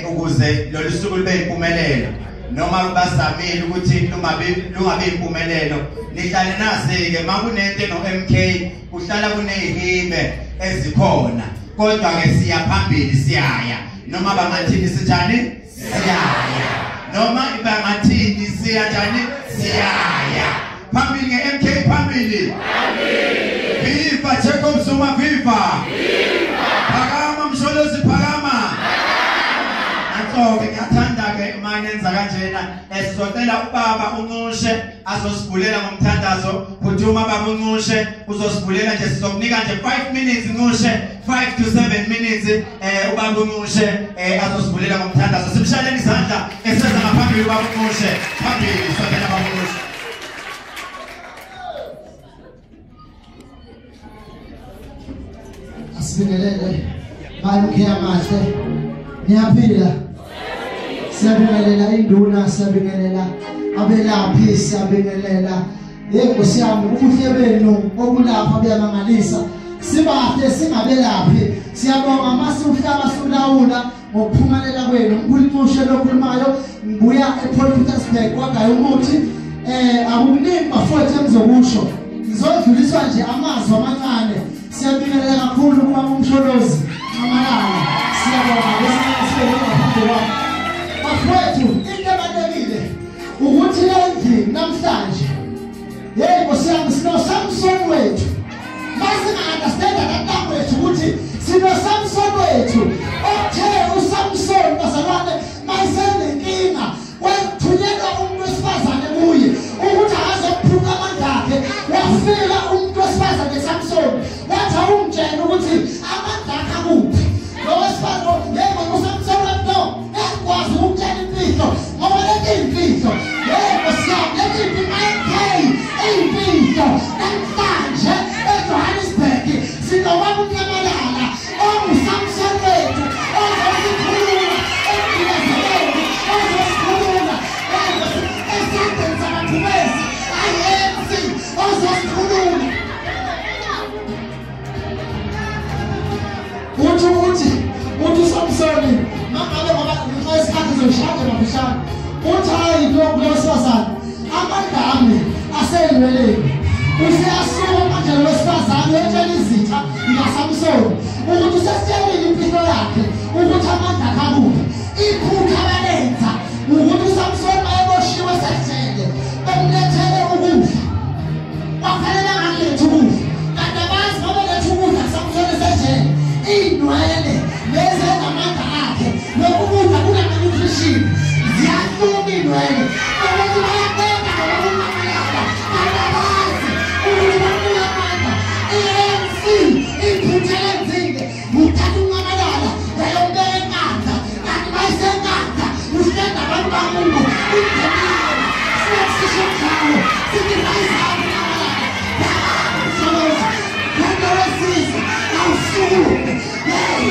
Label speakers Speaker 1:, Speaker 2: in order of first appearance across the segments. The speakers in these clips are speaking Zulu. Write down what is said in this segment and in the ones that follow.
Speaker 1: Ukuze lolu suku lube impumelelo noma bazamile ukuthi lungabi impumelelo nihlale nazi ke makunento no MK kuhlala kunezihibe ezikhona kodwa ke siya phambili siyaya noma bangathini sinjani siyaya noma bangathini siya njani siyaya phambili nge MK phambili viva Jacob Zuma viva phakama Msholozi phakama. Ngakho-ke ngiyathanda-ke uma nenza kanjena sizocela ubaba uNcushe azosivulela ngomthandazo. Phuthuma baba uNcushe uzosivulela nje, sizokunika nje 5 minutes Ncushe, 5 to 7 minutes ubaba uNcushe azosivulela ngomthandazo. Simshayeleni izandla eseza ngaphambili ubaba uNcushe, phambili sodela baba uNcushe.
Speaker 2: Asibingelele bayimkhe amahle, niyaphila. Siyabingelela induna, siyabingelela Abelaphi siyabingelela. Hey Nkosi yami, ubuhle benu obulapha buyamangalisa. Sibahle singabelaphi. Siyabonga masiuhlaba sulawula ngokuphumelela kwenu. Mkhulu lokhulumayo ngibuya ePort Petersburg kwagaya umuthi. Akukuningi bafowethu engizokusho. Ngizodluliswa nje amazwi amancane. Siyabingelela kakhulu kuba uMsholozi Nxamalala. Siyabonga ngaphambi kwakho. Bafowethu, into ebalulekile ukuthi le ndlu namhlanje, hey Nkosi yami, sino Samson wethu. Masinga-understand that language ukuthi sino Samson wethu. Othe uSamson bazalwane mayisenenkinga wethunyelwa umuntu wesifazane kuye ukuthi akazophuka amandla akhe. Wafika umuntu wesifazane Samson wathi awungitshela ukuthi amandla akhe akuphi. Lo wesifazane, yebo uSamson wathi no, engikwazi ukutshela imfihlo ngoba leti imfihlo. Yebo siyami, leti imfihlo imfihlo. Namhlanje eJohannesburg sinobaba uNxamalala onguSamson wethu ozosikhulula ekugqilazeleni, ozosikhulula esandleni samabhubesi i-ANC, ozosikhulula. Uthi uthi uthi uSamsoni mangabe ngoba ngenxa yesikhathi zoshada mafushane, uthi hayi lo wesifazane amandla ami asenweleni. Useyasuka manje lo wesifazane uyetshela izitha likaSamsoni ukuthi usesitshelile impilo yakhe ukuthi amandla akhe akuphi. Iphutha abalenza ukuthi uSamsoni mayeboshiwe sejele bemlethele ukudla, kwafanele angakulethi ukudla, kanti abazi babeletha ukudla kuSamsoni esejele. Iy'nwele lezi enamandla akhe, lokhu kudla kunama-nutrition, ziyahluma iy'nwele ukuthi bayaqeda ngoba uNxamalala, kanti abazi ukuthi banika amandla. I-ANC iphutha elenzile nguthatha uNxamalala yayombeka enkandla, kanti mayisenkandla uhlenda abantu bakubo umndeni. Siyakusisho njalo sithi rise up Nxamalala, phakama Msholozi, mkhonto wesizwe awusukume. Hey,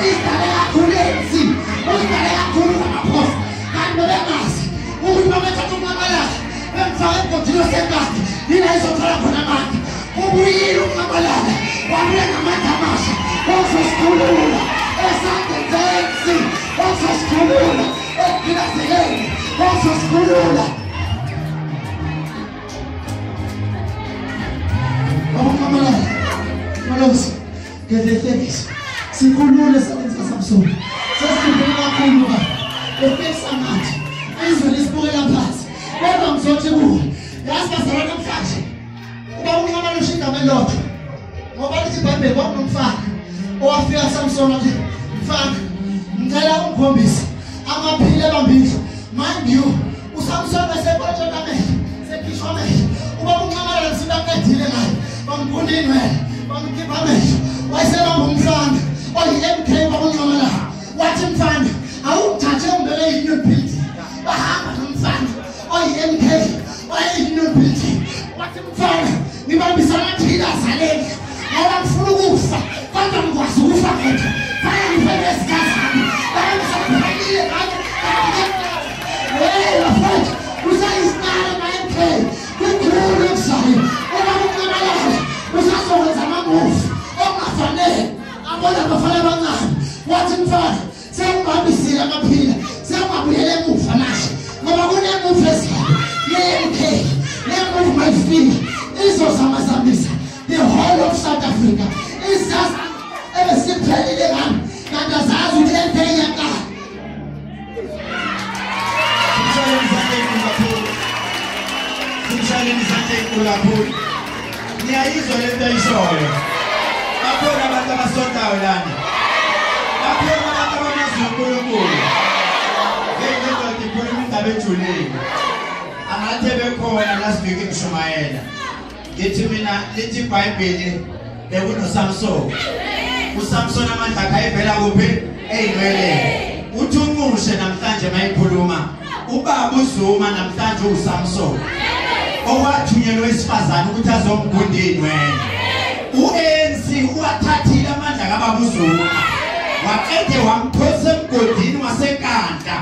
Speaker 2: isidale kakhulu i-ANC, usidale kakhulu Ramaphosa, kanti bebengazi ukuthi babethatha uNxamalala bemfaka emgodini osenkandla yila izothola khona amandla. Ubuyile uNxamalala wabuya namandla amasha ozosikhulula esandleni se-ANC, ozosikhulula ekugqilazeleni, ozosikhulula. Baba uNxamalala, Msholozi, ngedlehlekisa sikhulule esandleni sikaSamsoni. Sesikhulule kakhulu baba, ehlekisa ngathi izwe lisibukela phansi, kodwa ngizothi kuwe yazi bazalwane namhlanje uba uNxamalala usho igama elilodwa ngoba lithi iBhayibheli kwakunomfana owafika Samson wathi mfana ngicela ungikhombise amaphile ebambile. Mind you, uSamson esebotshwe amehlo sekhishwa amehlo, ubaba uNxamalala msinto aqedile ngaye, bamgunda inwele bamkhipha amehlo, wayesebamba umfana oyi-MK baba uNxamalala wathi mfana awungithathe ungibeke e-Union Building. Bahamba nomfana oyi-MK oyi-Union Building, wathi mfana ngibambisa ama-pillars alendlu ngoba ngifuna ukufa kodwa ngikwazi ukufa ngedwa, fanele ngife nezigazami. Bahambisa ngiphelile ngakho. Hey bafowethu, usayisinalo ma-MK kukhulu okuzayo. Ubaba uNxamalala usazokwenza amamuvi okungafanele abona abafana abancane. Wathi mfana sengibambisile amaphila, sengingabuyela emuva manje ngoba kunemuvi ezayo ye-MK. Le muvi mayifika izozamazamisa the whole of South Africa. Isazi ebesiphelile ngami kanti azazi ukuthi MK iyaqala.
Speaker 1: Simshayeleni izandla ey'nkulu kakhulu, simshayeleni izandla ey'nkulu kakhulu. Niyayizwa le nto ayishoyo. Bakhona abantu abasontayo lana, bakhona abantu abamaziyo uNkulunkulu. Hey, le ndoda ikhuluma indaba ejulile. Angathi bekhona last week ngishumayela ngithi mina lithi iBhayibheli bekunoSamson. uSamson amandla akhe ayevela kuphi? Ey'nweleni. Uthi unqushe namhlanje mayikhuluma ubaba uZuma namhlanje uSamson owathunyelwa wesifazane ukuthi azomgunda iy'nwele. U-ANC uwathathile amandla kababa uZuma. Waqede wamphosa emgodini waseNkandla.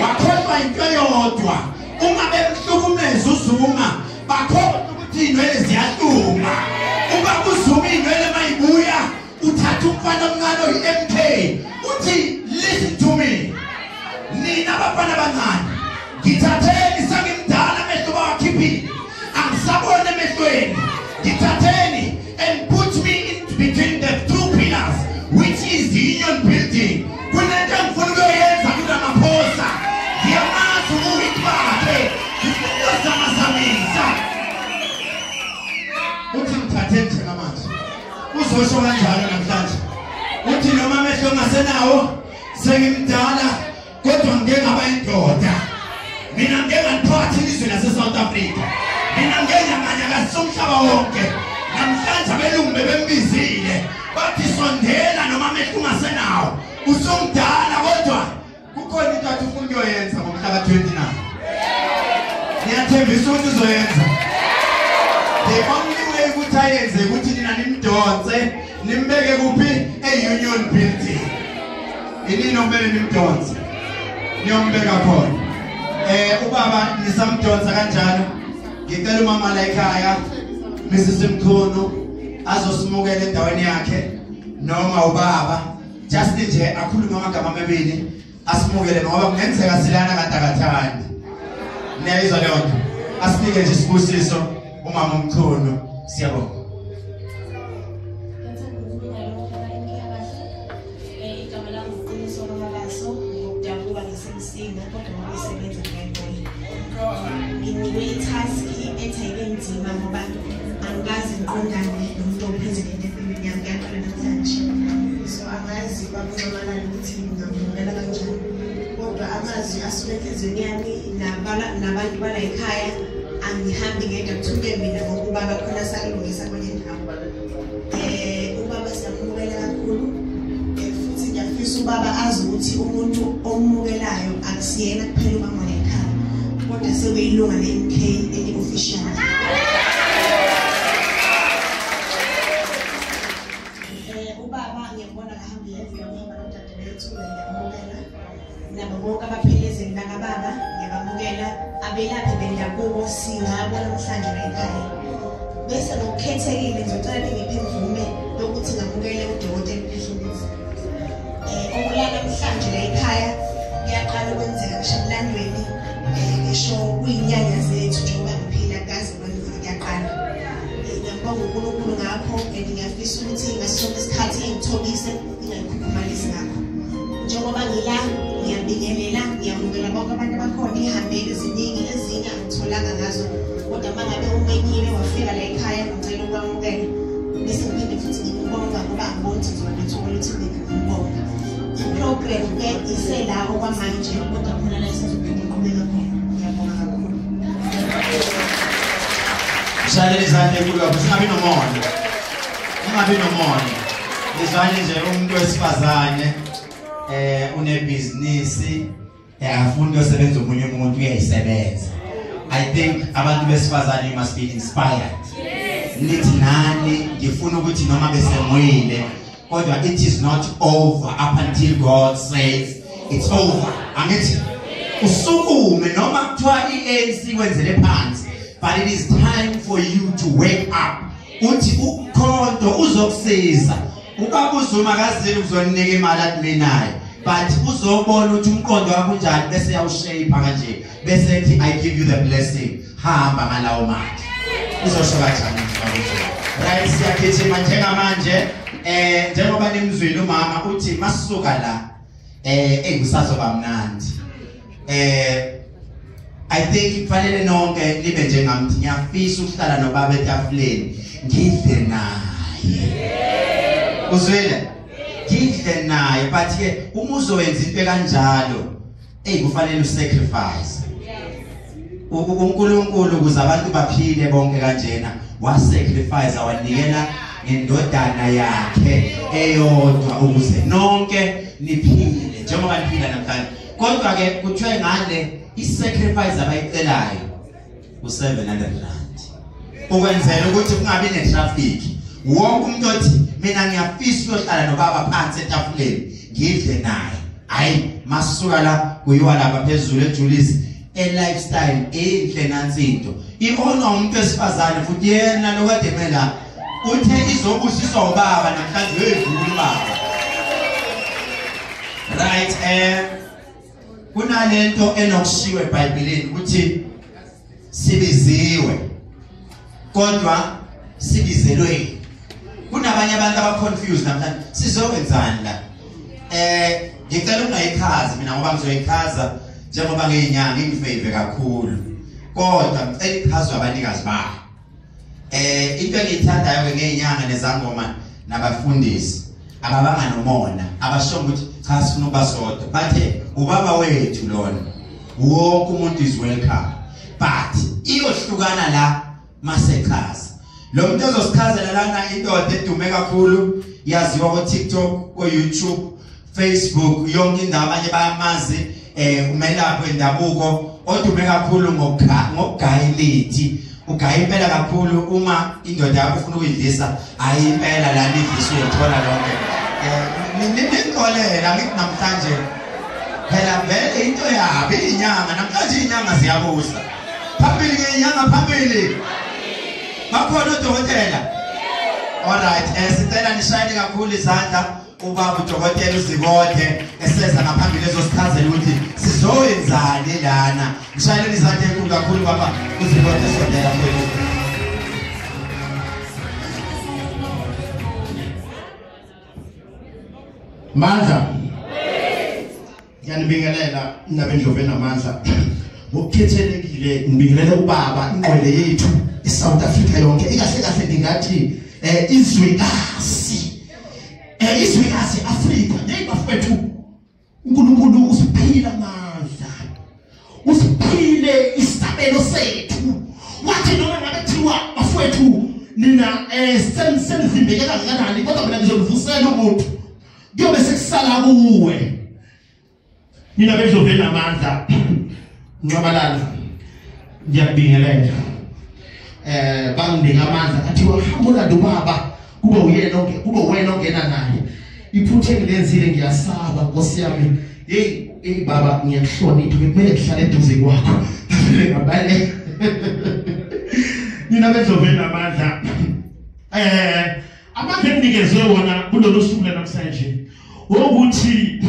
Speaker 1: Wakhohlwa into eyodwa. Uma bemhlukumeza uZuma bakhohlwa ukuthi inwele ziyahluma. Uma uZuma inwele mayibuya uthatha umfana omncane oyi-MK uthi listen to me. Nina abafana abancane ngithatheni sengimdala amehlo bawakhiphile angisabona emehlweni ngithatheni and put me in between the two pillars which is the union building. Kunento engifuna ukuyoyenza kuRamaphosa ngiyamazi ubuwiki bakhe ngifuna ukuzamazamisa. Uthi ngithatheni njengamanje uzosho kanjalo namhlanje uthi noma amehlo ngasenawo sengimdala kodwa ngike ngaba indoda. Mina ngike ngaliphatha ilizwe lase-South Africa. Mina ngike nganyakazisa umhlaba wonke. Namhlanje abelungu bebembizile bathi sondela noma amehlo ungasenawo usumdala kodwa kukhona into athi ufuna ukuyoyenza ngomhla ka-29. Ngiyathembisa ukuthi uzoyenza. The only way ukuthi ayenze ukuthi nina nimdonse nimbeke kuphi e-Union Building. Inini okumele nimdonse niyombeka khona. Ubaba nisamdonsa kanjalo. Ngicela umama la ekhaya Mrs Mchunu azosimukela endaweni yakhe noma ubaba just nje akhulume amagama amabili asimukele ngoba kungenzeka silana kade akathandi. Niyayizwa leyo nto. Asinike nje isibusiso umama Mchunu. Siyabonga.
Speaker 3: Igama lami uQiniso Mabaso ngokudabuka ngisemsinga kodwa ngokusebenza ngayibona. Nginikwe i-task ethi ayibe nzima ngoba angikaze ngiqondane nomuntu opresident empilweni yami kuyaqala namhlanje. So angazi bakunxamalala ukuthi ngingamukela kanjani. Kodwa amazwi asuke enhliziyweni yami nabantu bala ekhaya angihambi ngedwa kuthuke mina ngoba ubaba khona sakulungisa kwenye indawo. Ubaba siyamukela kakhulu. Futhi ngiyafisa ubaba azi ukuthi umuntu omukelayo akusiyena kuphela ubaba ekhaya kodwa sekuyilunga le-MK eli-official. Ubaba ngiyambona kahambi yedwa uhamba nodadewethu ngiyamukela. Nabo bonke abaphelezeli bakababa ngiyabamukela. Abelaphi bendabuko singabo namhlanje la ekhaya. Bese ngokukhethekile ngizocela ningiphe imvume yokuthi ngamukele udokotela uPhehlelezi. Okula namhlanje la ekhaya kuyaqala ukwenzeka ngisho emlandweni ngisho kuyinyanya zethu njengoba ngiphila kaze kwenzeka kuyaqala. Ngiyabonga uNkulunkulu ngakho and ngiyafisa ukuthi ngaso sonke isikhathi engithobise ngingayikhukhumalisi ngakho. Njengoba ngila ngiyabingelela ngiyamukela bonke abantu abakhona ihambeli eziningi ezinye angitholanga ngazo kodwa uma ngabe umenyile wafika la ekhaya ngicela ukwamukela bese ngiphinde futhi ngikubonga ngoba angiboni ukuthi ngizoba nethuba lokuthi ngikubonga. I-program ke isela okwamanje kodwa khona la isizophinde iqhubeke khona. Ngiyabonga kakhulu.
Speaker 1: Mshayeleni izandla enkulu kakhulu singabi nomona. Ningabi nomona. Nizwane nje umuntu wesifazane unebhizinisi afuna ukuyosebenza omunye umuntu uyayisebenza. I think abantu besifazane you must be inspired. Nithi nani ngifuna ukuthi noma besemuyile kodwa it is not over up until God says it's over. Angithi usukume noma kuthiwa i-ANC kwenzele phansi but it is time for you to wake up. Uthi ukhonto uzokusiza. Ubaba uZuma kazini uzoninika imali athi minayo but uzobona ukuthi umqondo wakho unjani bese yawushape kanje bese ethi I give you the blessing. Hamba ngalawo mandla. Uzosho kanjani ubaba uZuma? Right, siyagijima njengamanje. Njengoba nimzwile umama uthi masuka la kusazoba mnandi. I think kufanele nonke nibe njengami ngiyafisa ukuhlala nobaba etafuleni ngidle naye. Uzwile? Ngidle naye but ke uma uzowenza into kanjalo kufanele usacrifice. uNkulunkulu ukuze abantu baphile bonke kanjena wasacrifice wanikela ngendodana yakhe eyodwa ukuze nonke niphile njengoba niphila namhlanje. Kodwa ke kuthiwe ngale i-sacrifice abayicelayo u-700 rand ukwenzela ukuthi kungabi netraffic. Wonke umuntu othi mina ngiyafisa ukuyohlala nobaba phansi etafuleni ngidle naye. Hayi masuka la kuyiwa lapha phezulu eJulius e lifestyle enhle nansi into iona umuntu wesifazane futhi yena lokade mela uthe izobusiswa ubaba namhlanje uyivula ubaba. Right, kunalento enokushiwe eBhayibhelini ukuthi sibiziwe kodwa sibizelwe. Kunabanye abantu aba confused namhlanje sizokwenzani la. Ngicela ungayichazi mina ngoba ngizoyichaza njengoba ngiyinyanga ingifavor kakhulu, kodwa ngicela ichazwe abanikazi bayo. Into engiyithandayo ke ngeyinyanga nezangoma nabafundisi ababanga nomona, abasho ukuthi cha sifuna ukuba sodwa, bathe ubaba wethu lona, wonke umuntu is welcome, but iyohlukana la masechaza. Lo muntu ozosichazela lana indoda edume kakhulu, yaziwa ko TikTok, ko YouTube, Facebook, yonke indawo abanye bayamazi, umelaphi wendabuko odume kakhulu ngokugaya imithi. Ugaya impela kakhulu uma indoda yakho ufuna ukuyidlisa, hayi impela la nidlisa uyothola lonke. Ningixolela ngithi namhlanje phela vele into yabo inyanga, namhlanje inyanga ziyabusa. Phambili ke inyanga, phambili. Bakhona odokotela. Alright, sicela nishayele kakhulu izandla ubaba udokotela uZikode eseza ngaphambili ezosichazela ukuthi sizoyenzani lana. Nishayele izandla enkulu kakhulu baba uZikode, sondela mfowethu.
Speaker 4: Mandla, ngiyanibingelela nabendlovu enamandla. Ngokukhethelekile ngibingelela ubaba ingqwele yethu iSouth Africa yonke. Ikahle kahle ngingathi izwekazi, izwekazi Afrika. Hey bafowethu, uNkulunkulu usiphile amandla, usiphile isabelo sethu. Wathi noma ngabe kuthiwa bafowethu nina senivimbeke kangakanani, kodwa mina ngizolivusela umuntu, kuyobe sekusala kuwe. Nina bendlovu enamandla, Nqabalala, ngiyakubingelela. Banginika amandla athiwa hamba ulande ubaba, kube uyena kube wena ongena naye. Iphutha engilenzile ngiyasaba Nkosi yami. Hey hey baba, ngiyakuhlonipha, kumele ngihlale eduze kwakho. Ngabale. Nina bendlovu enamandla, amandla enginikezwe wona kulolu suku namhlanje ukuthi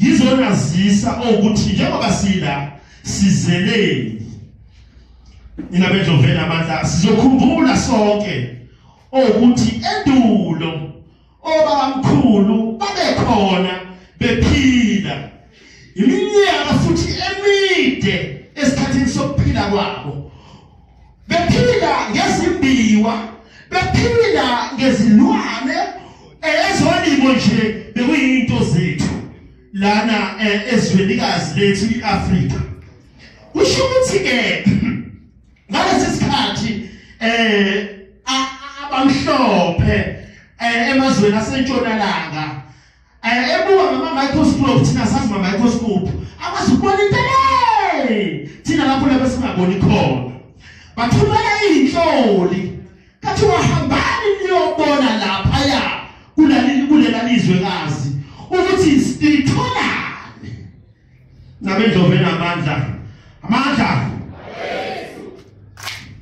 Speaker 4: ngizonazisa ukuthi njengoba sila sizeleni. Nina bendlovu enamandla, sizokhumbula sonke ukuthi endulo obabamkhulu babekhona bephila iminyaka futhi emide esikhathini sokuphila kwabo, bephila ngezimbiwa, bephila ngezilwane, ezolimo nje bekuyinto zethu lana ezwenikazi lethu iAfrika. Kusho ukuthi ke ngalesi sikhathi abamhlophe emazweni asentshonalanga ebuka ngama microscope, thina sazi ngama microscope, akwazi ukubona into le thina lapho lapho singaboni khona. Bathumela inhloli kathi wahambani niyobona lapha ya kulela lizwekazi ukuthi sitholane. Nabendlovu enamandla, amandla.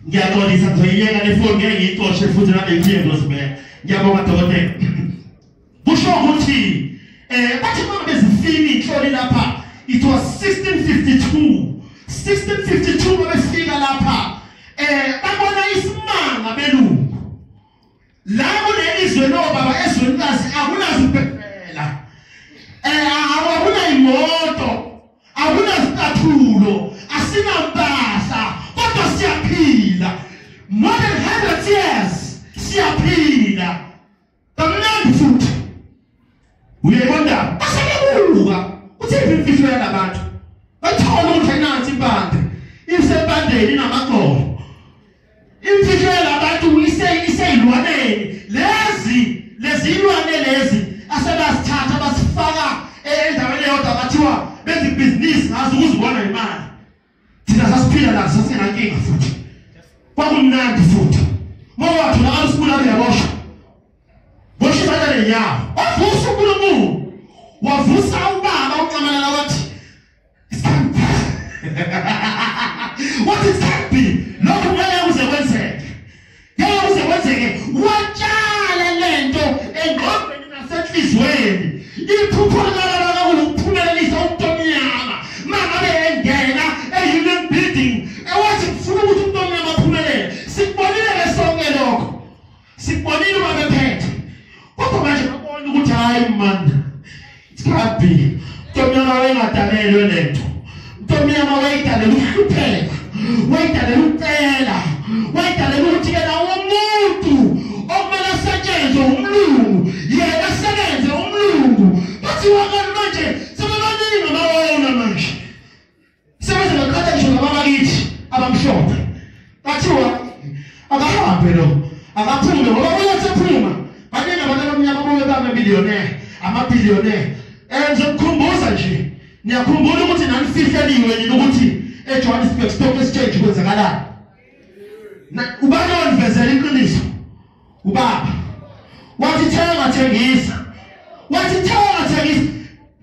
Speaker 4: Ngiyaxolisa ngizoyiyeka le phone, ngeke ngiyixoshe futhi nale ngozibeka. Ngiyabonga dokotela. Kusho ukuthi bathi uma bezifika inhloli lapha, it was 1652. 1652 babefika lapha, babona isimanga belungu. La kuleli zwe lobaba ezwenikazi akunazibhedlela, akunayimoto, akunazicathulo, asinampahla, kodwa siyaphila. More than 100 years siyaphila kamnandi futhi. Uyayibona basebebuka uthi imfihlo yalabantu, bathola ukuthi nansi impande isempandeni inamagxolo. Imfihlo yalabantu iseyilwaneni lezi lezilwane lezi asebasithatha basifaka endaweni eyodwa, bathiwa benza ibhizinisi ngazo ukuzibona imali. Thina sasiphila nazo, sasingenankinga futhi, kwakumnandi futhi. Mawatholakala usibulala uyaboshwa, boshwa izandla nenyawo. Wavusa uNkulunkulu Wavusa ubaba uNxamalala wathi it can't be. What it can't be, lokhu ngeke kuze kwenzeke, ngeke kuze kwenzeke. Watshala lento engqondweni nasenhlizweni. Iphupho likalala ukuphumelelisa umuntu omnyama. Mangabe engena e-Union Building ewathi ngifuna ukuthi umuntu omnyama aphumelele. Sikubonile ke sonke lokho, sikubonile uma bephethe. Kodwa manje babona ukuthi hayi man, it can't be. Umuntu omnyama wayengadalelwe lento. Umuntu omnyama wayedalelwe ukuhlupheka, wayedalelwe ukucela, wayedalelwe ukuthi yena umuntu okumele asetshenzwe umlungu, yena asebenze umlungu. Bathiwa kanti manje sebebaningi abawona manje, sebeze baqhatha ngisho nababakithi abamhlophe. Bathiwa akahambe lo, akaphume, ngoba uyasephuma. Baningi abantu abamnyama bobe bamamillionaire, amabillionaire. Ngizokukhumbuza nje, niyakhumbula ukuthi nanifihleliwe nini ukuthi eJohannesburg Stock Exchange kwenzakalani? Ubani wanivezela iqiniso? Ubaba wathi thenga thengisa, wathi thenga thengisa,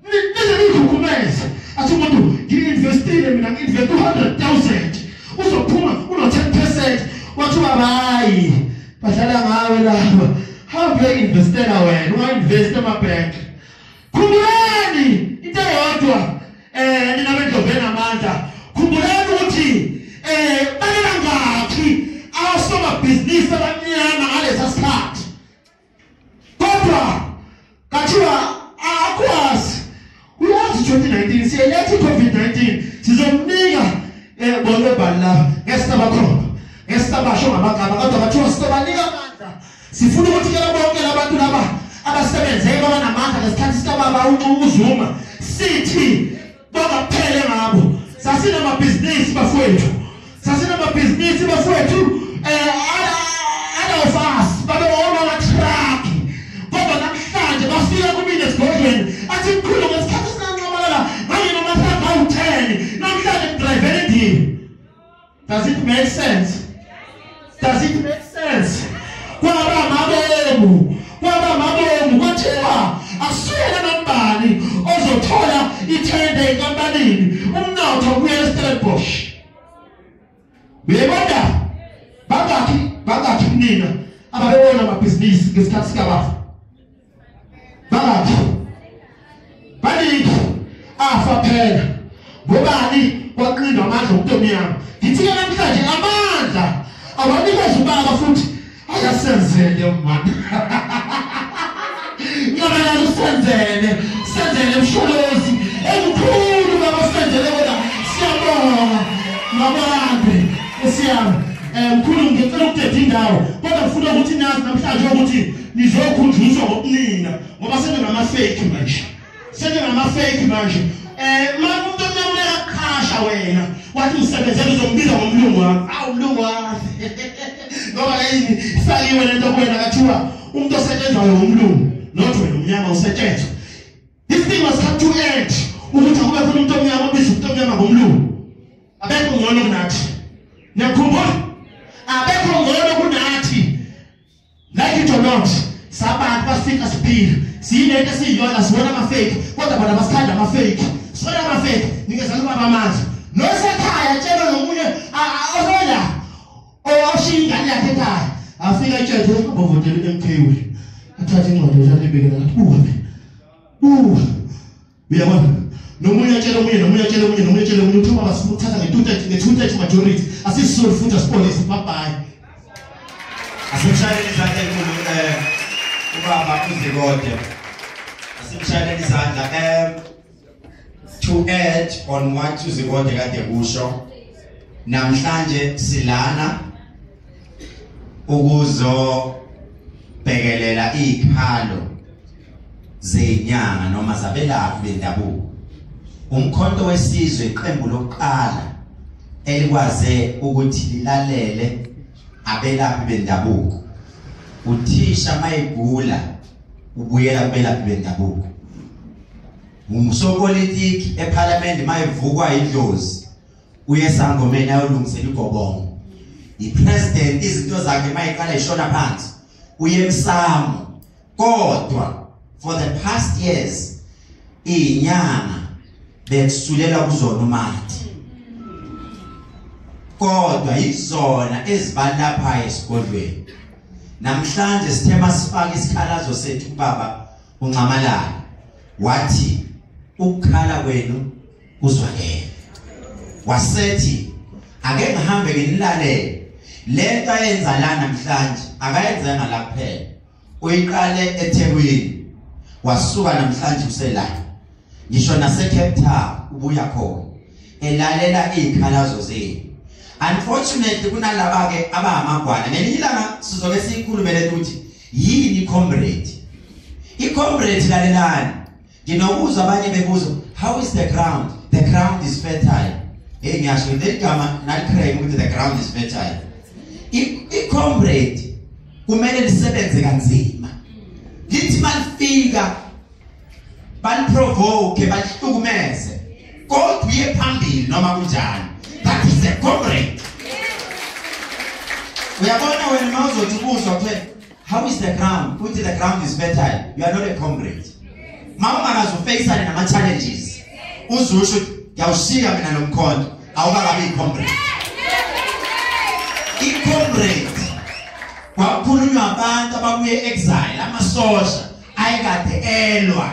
Speaker 4: nize nikhukhumeze. Athi umuntu ngi-investile mina, ngi-investe 200,000 uzophuma uno 10%. Wathi ubaba hayi, badlala ngawe laba, hambe uye-investela wena, unga-invest emabhenki. Khumbulani into eyodwa, nina bendlovu enamandla, khumbulani ukuthi balelangaphi abasomabhizinisi abamnyama ngalesa sikhathi. Kodwa kathiwa akwazi, uyazi 2019 siyeletha i-COVID-19, sizomnika bonke bani laba ngesisabakhona, ngesisabasho ngamagama, kodwa kathiwa sizobanika amandla. Sifuna ukuthi ke bonke labantu laba abasebenze baba namandla ngesikhathi sikababa uZuma, sithi bongaphele ngabo. Sasinamabhizinisi bafowethu, sasinamabhizinisi bafowethu, all of us babewona ama-truck. Kodwa namhlanje bafika kumina esigodlweni athi mkhulu, ngesikhathi sikaNxamalala nganginama-truck awu-10, namhlanje ngidrayivela endini. Does it make sense? Does it make sense? Kwaba mabomu, kwaba mabomu, kwathiwa asuyena nombani ozothola ithende enkampanini, umnotho ubuyele eStellenbosch. Uyayibona? Bangakhi kunina ababewona amabhizinisi ngesikhathi sikabafa? Bangakhi? Baningi. Afa phela. Ngobani kwaqindwa amandla umuntu omnyama? Ngithi-ke namhlanje amandla awanikeza ubaba futhi akasenzele mani. Nqamalala usenzele, senzele msholozi emkhulu baba, senzele wena. Siyabonga ngabambe siyami. Mkhulu, ngicela ukudeda indawo, kodwa ngifuna ukuthi nazi namhlanje ukuthi nizokhunjuzwa ngokunina, ngoba seningama-fake manje, seningama-fake manje. Ma umuntu omnyama uyaqhasha wena, wathi usebenzele uzombiza ngomlungu wami. Awu mlungu wami, ngoba yini ifakiwe lento kuwena, kathiwa umuntu osetshenzwayo umlungu, not wena umnyama usetshenzwa. This thing must come to end, ukuthi akube khona umuntu omnyama obiza umuntu omnyama ngomlungu. Abekho ngcono kunathi, niyakhumbula? Abekho ngcono kunathi, like it or not. Sabantu basifika siphila, siyinento esiyiyona, sibona ama-fake, kodwa bona basikhanda ama-fake, sibona ama-fake. Nikezana ubaba amandla nosekhaya, tshela nomunye ozola oshiya ingane yakhe ekhaya, afika etshele bovotela i-MK ule, athathe incwadi uthathe ibekela athi buka buka, uyabona? Nomunye atshele omunye, nomunye atshele omunye, nomunye atshele omunye, uthi ubaba sifuna ukuthatha nge-230 majority, asisisoli futhi asipolisi, bye bye.
Speaker 1: Asimshayeleni izandla enkulu ubaba uZikode, asimshayeleni izandla. To add on what uZikode kade kusho, namhlanje silana ukuzobhekelela ikhalo zenyanga noma zabelaphi bendabuko. Umkhonto wesizwe iqembu lokuqala elikwaze ukuthi lilalele abelaphi bendabuko. Uthisha mayegula ubuyela kubelaphi bendabuko. Umsopolitiki eParliament mayevukwa idlozi uye sangomeni ayolungisela igobongo. iPresident izinto zakhe mayiqala ishona phansi uye emsamo. Kodwa for the past years Inyanga bekusulela kuzona umathi, kodwa izona ezibalapha esigodlweni. Namhlanje sithe masifaka isikhalazo sethu kubaba uNxamalala, wathi ukukhala kwenu kuzwakele. Wasethi ake ngihambe nginilalele lento ayenza la namhlanje, akayenzanga la kuphela, uyiqale eThekwini, wasuka namhlanje usela ngisho nase Cape Town ubuya khona elalela izikhalazo zenu. Unfortunately kunalaba ke abahamagwala. Ngelinye ilanga sizoke siyikhulume lento ukuthi yini i-comrade. I-comrade, lalelani, nginokuzwa abanye bebuza how is the ground? The ground is fertile. Hey, ngiyasho leligama nalicrame ukuthi the ground is fertile. I-comrade kumele lisebenze kanzima, lithi malifika baliprovoke, balihlukumeze, kodwa uye phambili noma kunjani. That is a comrade. Uyabona wena mawuzothi ubuzwa kuthiwe how is the ground, uthi the ground is fertile, you are not a comrade. Mawungakaze ufacane nama challenges uzusho ngiyawushiya mina lo mkhonto, awukakabi i-comrade. I-comrade kwakhulunywa abantu ababuye exile, amasosha ayekade elwa,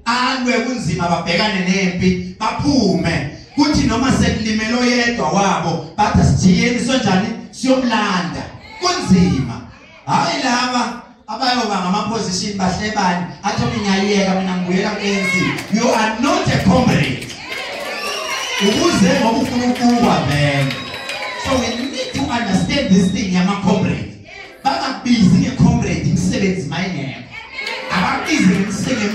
Speaker 1: alwe kunzima, babhekane nempi, baphume, kuthi noma sekulimele oyedwa wabo bathi asijikeni sonjani siyomlanda. Kunzima. Hayi laba abayoba ngama position bahlebani athi mina ngiyayeka mina ngibuyela ku-ANC. You are not a comrade. Ukuze ngoba ufuna ukuwa vele. So we need to understand this thing yama comrade. Bangakubizi nge-comrade imisebenzi mayingekho. Abakubizi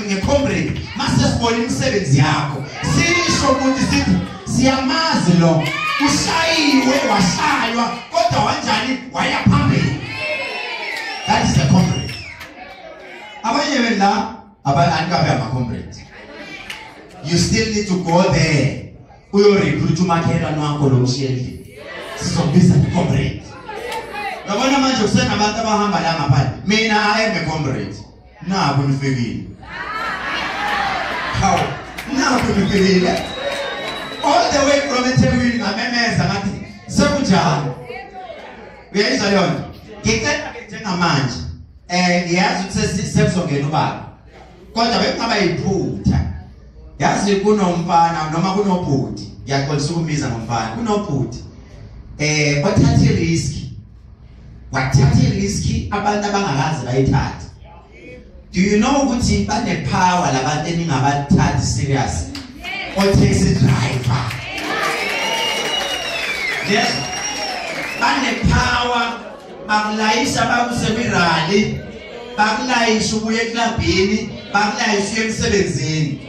Speaker 1: nge-comrade mase sibona imisebenzi yakho. Sisho ukuthi sithi siyamazi lo ushayiwe washaywa kodwa wanjani waya phambili. That is a comrade. Abanye benu la abanikabe ama comrade. You still need to go there. Uyo recruit umakhelwane wakho lo mshiye endlini. Sizokubiza nge-comrade. Yabona manje kusenabantu abahamba la ngaphandle. Mina I am a comrade. Naku nifikile. Hawu, naku nifikile. All the way from eThekwini ngamemeza ngathi sekunjalo. Uyayizwa leyo nto? Ngicela ke njengamanje ngiyazi ukuthi sekuzongena ubaba. Kodwa bekungaba yiphutha. Yazi kunomfana noma kunobhuti, ngiyaxolisa ukumiza ngomfana, kunobhuti othatha i-risk. Wathatha i-risk abantu abangakaze bayithathe. Do you know ukuthi bane power labantu eningabathathi serious? O taxi driver. Yes. Bane power, bakulayisha bakuse kwi-rally, bakulayisha ubuye eklabhini, bakulayisha uye emsebenzini.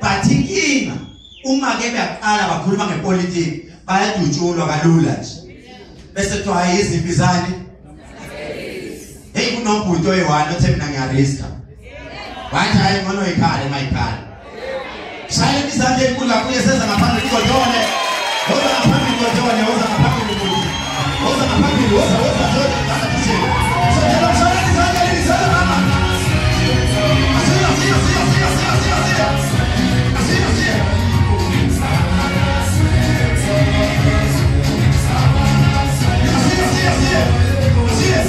Speaker 1: But inkinga uma ke beyaqala bakhuluma ngepolitiki bayadutshulwa kalula nje. Bese kuthiwa hayi izimpi zani? Hey, kunobhuti oyi-one othe mina ngiyariska. Wathi hayi ngcono ikhale mayikhale. Shayela izandla enkulu kakhulu eseza ngaphambili ugodole. Woza ngaphambili godole, woza ngaphambili bhuti. Woza ngaphambili, woza woza woza ngaphambili. Sondela shayela izandla izandla mama. Asiya asiya asiya asiya asiya asiya. Asiya asiya. Asiya asiya asiya. Asiya.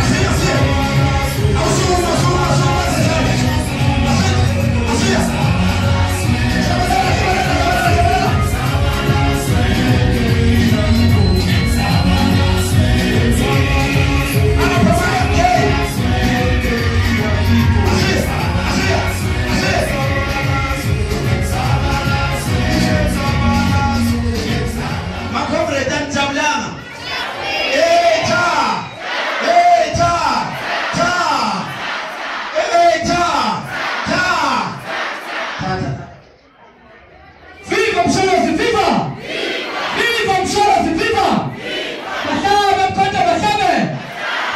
Speaker 1: Asiya asiya. Awusuma suma suma asiya.
Speaker 2: Viva Msholozi, viva! Viva Msholozi, viva! Bahlabe mkhonto bahlabe!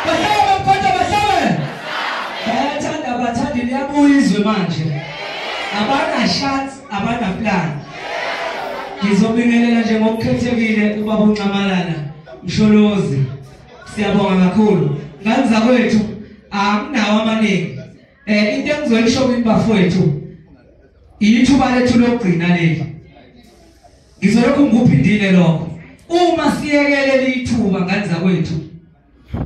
Speaker 2: Bahlabe mkhonto bahlabe! Bayathanda abathandi liyabuya izwe manje. Abana shots, abana plan. Ngizobingelela nje ngokukhethekile ubaba uNxamalala Msholozi. Siyabonga kakhulu. Ngane zakwethu akunawo amaningi. Into engizoyisho kini bafowethu,
Speaker 5: Ithuba lethu lokugcina leli. Ngizolokhu ngikuphindile lokho. Uma siyekele ithuba ngane zakwethu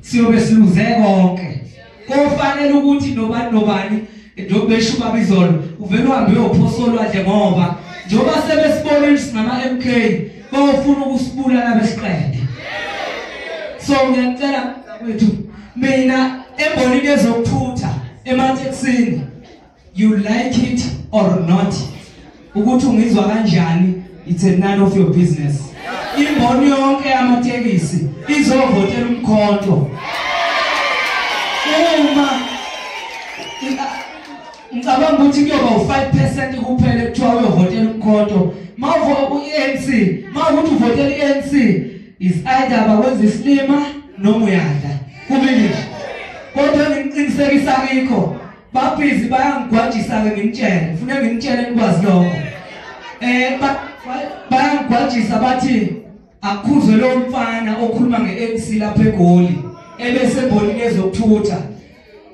Speaker 5: siyobe siluze konke. Kofanele ukuthi nobani nobani njengoba besho babizolo uvela uhambe uyophosa olwandle ngoba njengoba sebesibonile singama MK bawufuna ukusibulala besiqede. So ngiyacela kwethu mina embonini yezokuthutha emateksini, you like it or not, ukuthi ungizwa kanjani, it's a none of your business. Imboni yonke yamatekisi izovotela umkhonto. Uma ngicabanga ukuthi kuyoba u5% kuphela ekuthiwa uyovotela umkhonto. Mawuvo u-ANC, mawukuthi uvotela i-ANC is either bakwenza isilima noma uyadla. Kubili nje. Kodwa ngiqinisekisa kikho babhizi bayangigwajisa ke ngimtshele, ufuna ngimtshele nikwazi lokho. Bayangigwajisa bathi akukhuzwe lo mfana okhuluma nge-ANC lapha eGoli ebese embonini yezokuthutha.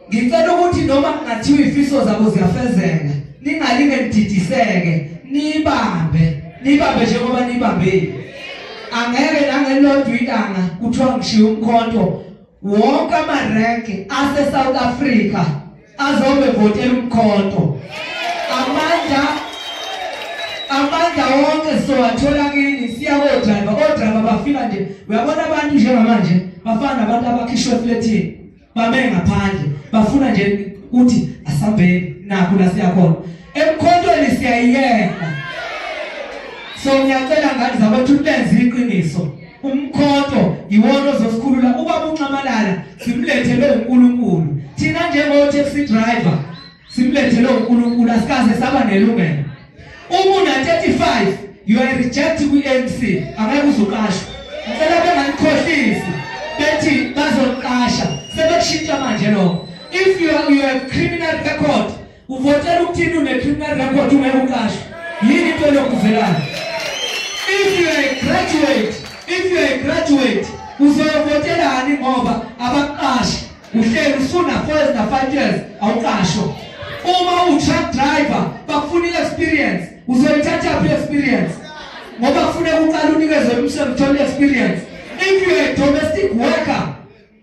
Speaker 5: Ngicela ukuthi noma kungathiwa ifiso zabo ziyafezeka, ningalinge nididiseke, nibambe, nibambe njengoba nibambile. Angeke nangelodwa ilanga kuthiwa ngishiya umkhonto. Wonke amarenki ase South Africa azobe votela umkhonto. Amandla wonke sowathola kini, siya kodriver, odriver bafika nje. Uyabona abantu njengamanje bafana nabantu abakhishwe efletini, bame ngaphandle, bafuna nje ukuthi asambeni nakho la siyakhona. Emkhontweni siyayiyeka. So ngiyacela ngane zakwethu lenze iqiniso. Umkhonto iwona ozosikhulula. Ubaba uNxamalala simlethele uNkulunkulu. Thina njengo taxi driver simlethele uNkulunkulu, asikaze saba nelungelo. Uma una 35 you are rejected kwi-ANC, angeke uzuqashwa. Ngicela benganikhohlisi bethi bazoqasha, sebekushintsha manje lokho. If you have criminal record, uvotela ukuthini une criminal record ungeke uqashwe? Yini into lokuvelayo? If you are a graduate, if you are a graduate, uzovotelani ngoba abaqashi? Uhleli usuna 4 years na 5 years awuqashwa. Uma u-truck driver bakufuna i-experience, uzoyithatha phi i-experience? Ngoba kufuneka uqale unikezwe umsebenzi uthole i-experience. If you are a domestic worker,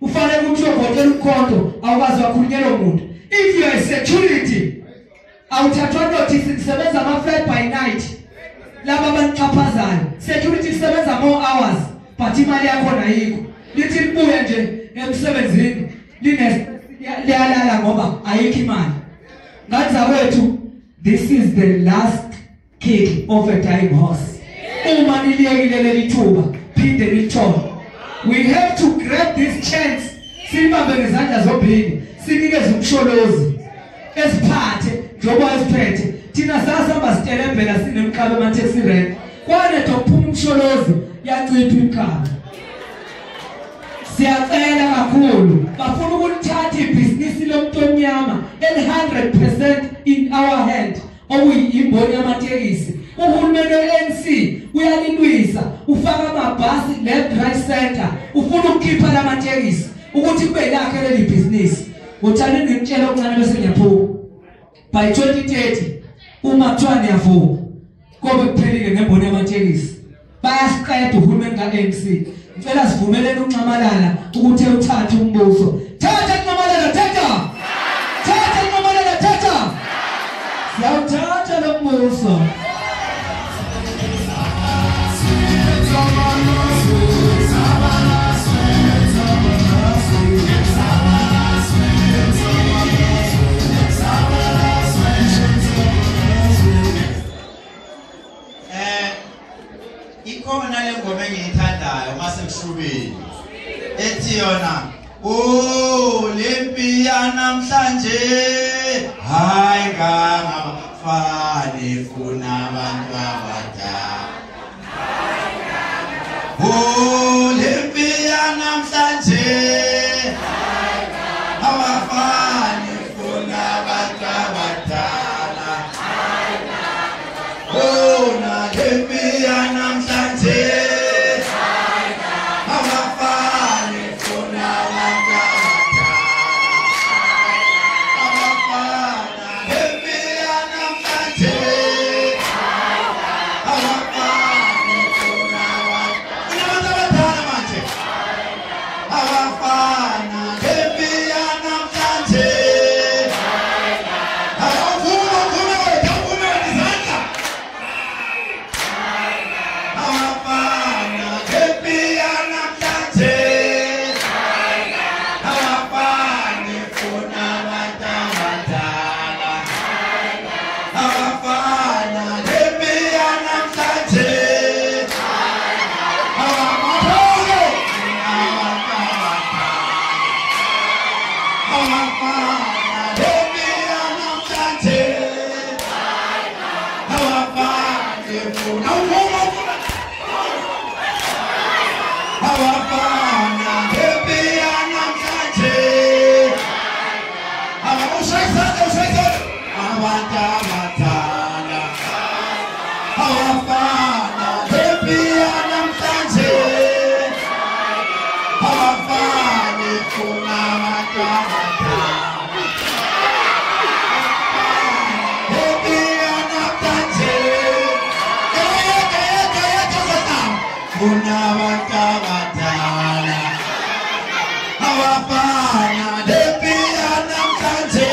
Speaker 5: ufanele ukuthi uyovotela umkhonto, awukwazi wakhulunyelwa umuntu. If you are a security, awuthathwa notice, nisebenza ama-flight by night. Laba abanixhaphazayo, security isebenza more hours, but imali yakhona ayikho. Lithi libuye nje emsebenzini liyalala ngoba ayikho imali. Ngane zakwethu, this is the last kick of a dying horse. Uma niliyekile leli thuba, phinde nilithole. We have to grab this chance. Sibambe ngezandla zombili, sinikeze umsholozi esiphathe njengoba esiphethe. Thina sasihamba sitelembela sinemkhaba ema-taxi rank. Kwanetha kuphuma umsholozi, yancipha imikhaba. Siyacela kakhulu, bafuna ukulithatha ibhizinisi lomuntu omnyama 100% in our hand, okuyimboni yamatekisi. Uhulumeni we-ANC uyalilwisa, ufaka amabhasi left right center, ufuna ukukhipha lamatekisi ukuthi kube lakhe leli bhizinisi. Uthani ngimtshela okuncane bese ngiyaphuma. By 2030 uma kuthiwa niyavuka kobe kuphelile ngemboni yamatekisi. Bayasiqeda uhulumeni ka-ANC. Ngicela sivumelene uNxamalala ukuthi uthathe umbuso. Thatha Nxamalala, thatha! Thatha Nxamalala, thatha! Siyawuthatha lo mbuso.
Speaker 1: Ikhona le ngoma engiyithandayo mase kushubile ethi yona, oh lempi yanamhlanje hayi ngangafani funa abantu abadala. Oh lempi yanamhlanje abafani funa abantu abadala. Oh na lempi yanamhlanje abafani funa abantu abadala. Abafana lempi yanamhlanje abantu abadala. Lempi yanamhlanje funa abantu abadala. Abafana lempi yanamhlanje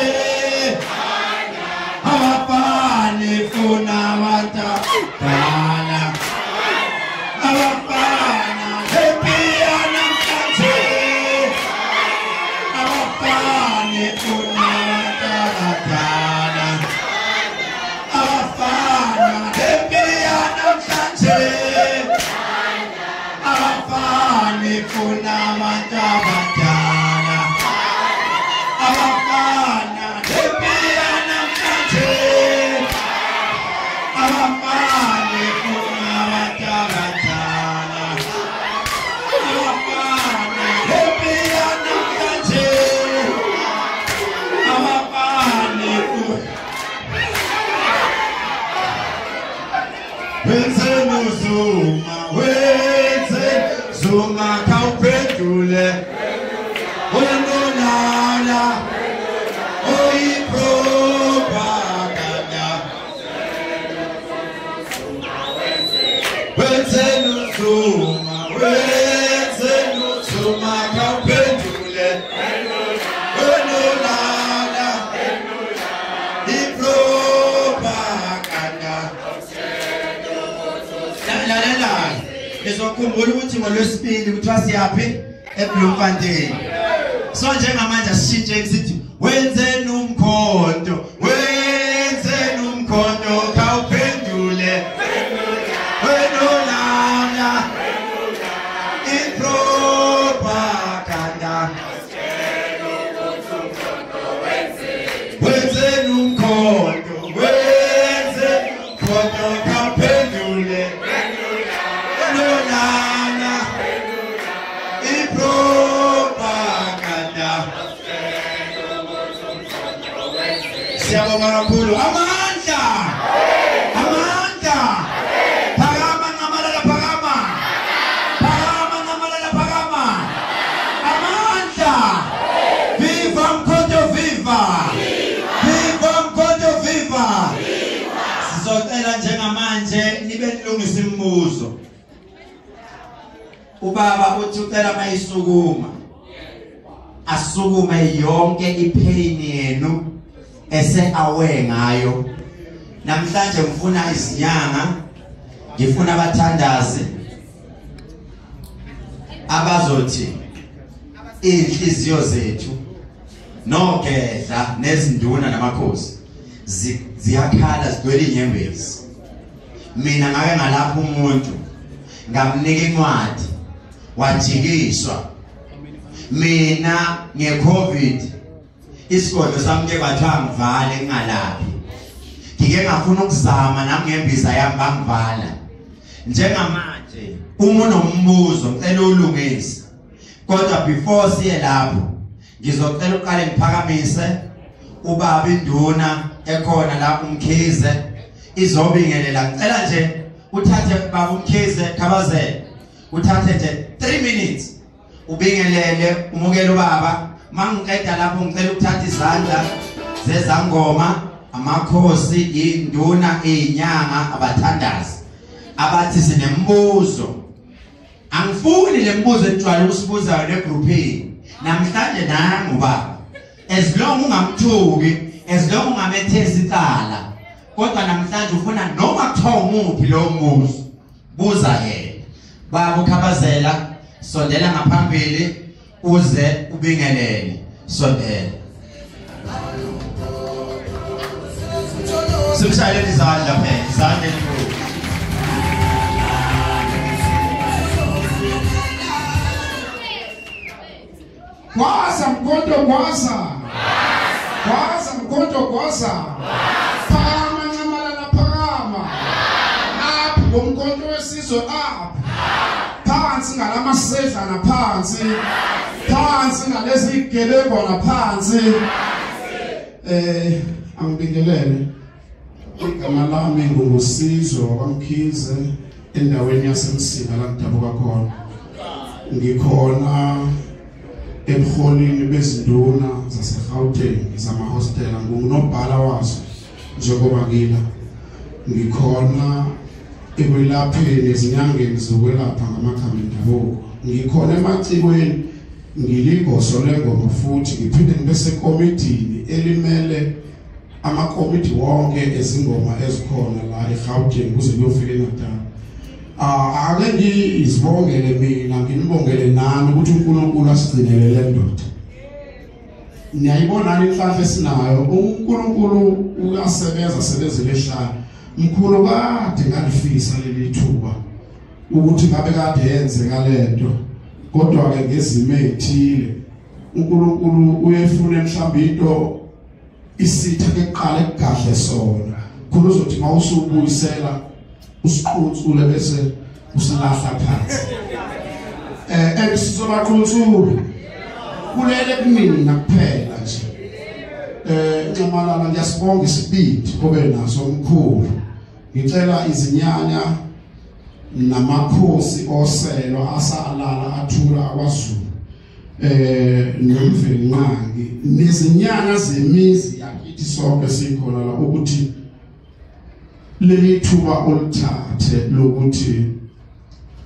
Speaker 1: abafana funa abantu abadala. Abafana lempi yanamhlanje abafana funa abantu abadala. Abafana lempi yanamhlanje abafana funa abantu abadala. Abafana lempi yanamhlanje abafana funa abantu abadala. Abafana lempi yanamhlanje abafana funa wenzeni Zuma, wenzeni Zuma khawuphendule uyandonala oyipropaganda. Wenzeni Zuma, wenzeni Zuma khawuphendule uyandonala ipropaganda. Lalela, nizokhumbula ukuthi ngolwesibili kuthiwa siyaphi eBloemfontein. So njengamanje asishintshe sithi wenzeni umkhonto, wenzeni umkhonto khawuphendule wenolana ipropaganda. Wenzeni umkhonto, wenzeni umkhonto khawuphendule wenolana ipropaganda. Siyabonga kakhulu. Amandla, amandla, phakama Nxamalala, phakama, phakama Nxamalala, phakama, amandla. Viva Mkhonto, viva, viva Mkhonto, viva. Sizocela njengamanje nibe nilungisa imibuzo. Ubaba uthi ucela mayisukuma asukume yonke ipain yenu ese aware ngayo. Namhlanje ngifuna izinyanga, ngifuna abathandazi abazothi inhliziyo zethu nogedla nezinduna namakhosi ziyakhala zigcwele inyembezi. Mina ngake ngalapha umuntu ngamnika incwadi wajikiswa. Mina ngeCovid isigodlo sami ke kwathiwa ngivale ngingalaphi. Ngike ngafuna ukuzama nami ngembiza yami bangivala. Njengamanje uma unombuzo ngicela ulungise, kodwa before siye lapho ngizocela uqale ngiphakamise ubaba induna ekhona la uMkhize izobingelela. Ngicela nje uthathe baba uMkhize Khabazela, uthathe nje 3 minutes ubingelele umukele ubaba. Mangiqeda lapho ngicela ukuthatha izandla zezangoma, amakhosi, induna, izinyanga, abathandazi abathi sinembuzo. Angifuni lembuzo ejwayele ukusibuza legroupini namhlanje. Nangu baba, as long ungamthuki, as long ungamethesi icala, kodwa namhlanje ufuna noma kuthiwa umuphi lo mbuzo, buza yena. Baba uKhabazela, sondela ngaphambili uze ubingelele, sondela. Simshayeleni izandla phela, izandla enkulu.
Speaker 6: Gwaza Mkhonto, gwaza, gwaza Mkhonto, gwaza. Phakama Nxamalala, phakama. Up ngomkhonto wesizwe, up. Phansi ngalamasedlana, phansi, phansi ngalezi igelengwana, phansi. Angibingelele. Igama lami nguSizwe wakwaMkhize endaweni yaseMsinga la ngidabuka khona. Ngikhona ebuholini bezinduna zaseGauteng zamahostela, ngunobhala wazo njengoba ngila ngikhona ekwelapheni ezinyangeni zokwelapha ngamakhambi endabuko, ngikhona emacikweni, ngiligoso lengoma futhi ngiphinde ngibe sekomidini elimele amakomidi wonke ezingoma ezikhona la eGauteng kuze kuyofika eNatal. Ake ngizibongele mina, nginibongele nani ukuthi uNkulunkulu asigcinele le ndoda. Niyayibona inhlanhla esinayo, uNkulunkulu uyasebenza sebenzele ehlala. Mkhulu kade ngalifisa leli thuba ukuthi ngabe kade yenzeka lento, kodwa ke ngezimo ezithile uNkulunkulu uyefuna mhlawumbe into isitha keqala ekugahle sona. Khulu uzothi mawusubuyisela usiqhutsule bese usilahla phansi. Sizobaqhutsula kulele kumina kuphela nje. Nxamalala ngiyasibonga isibindi obe naso omkhulu. Ngicela izinyanya namakhosi oselo asalala athula akwaZulu nomvelinqangi nezinyanga zemizi yakithi sonke sikhona la ukuthi leli thuba olithathe lokuthi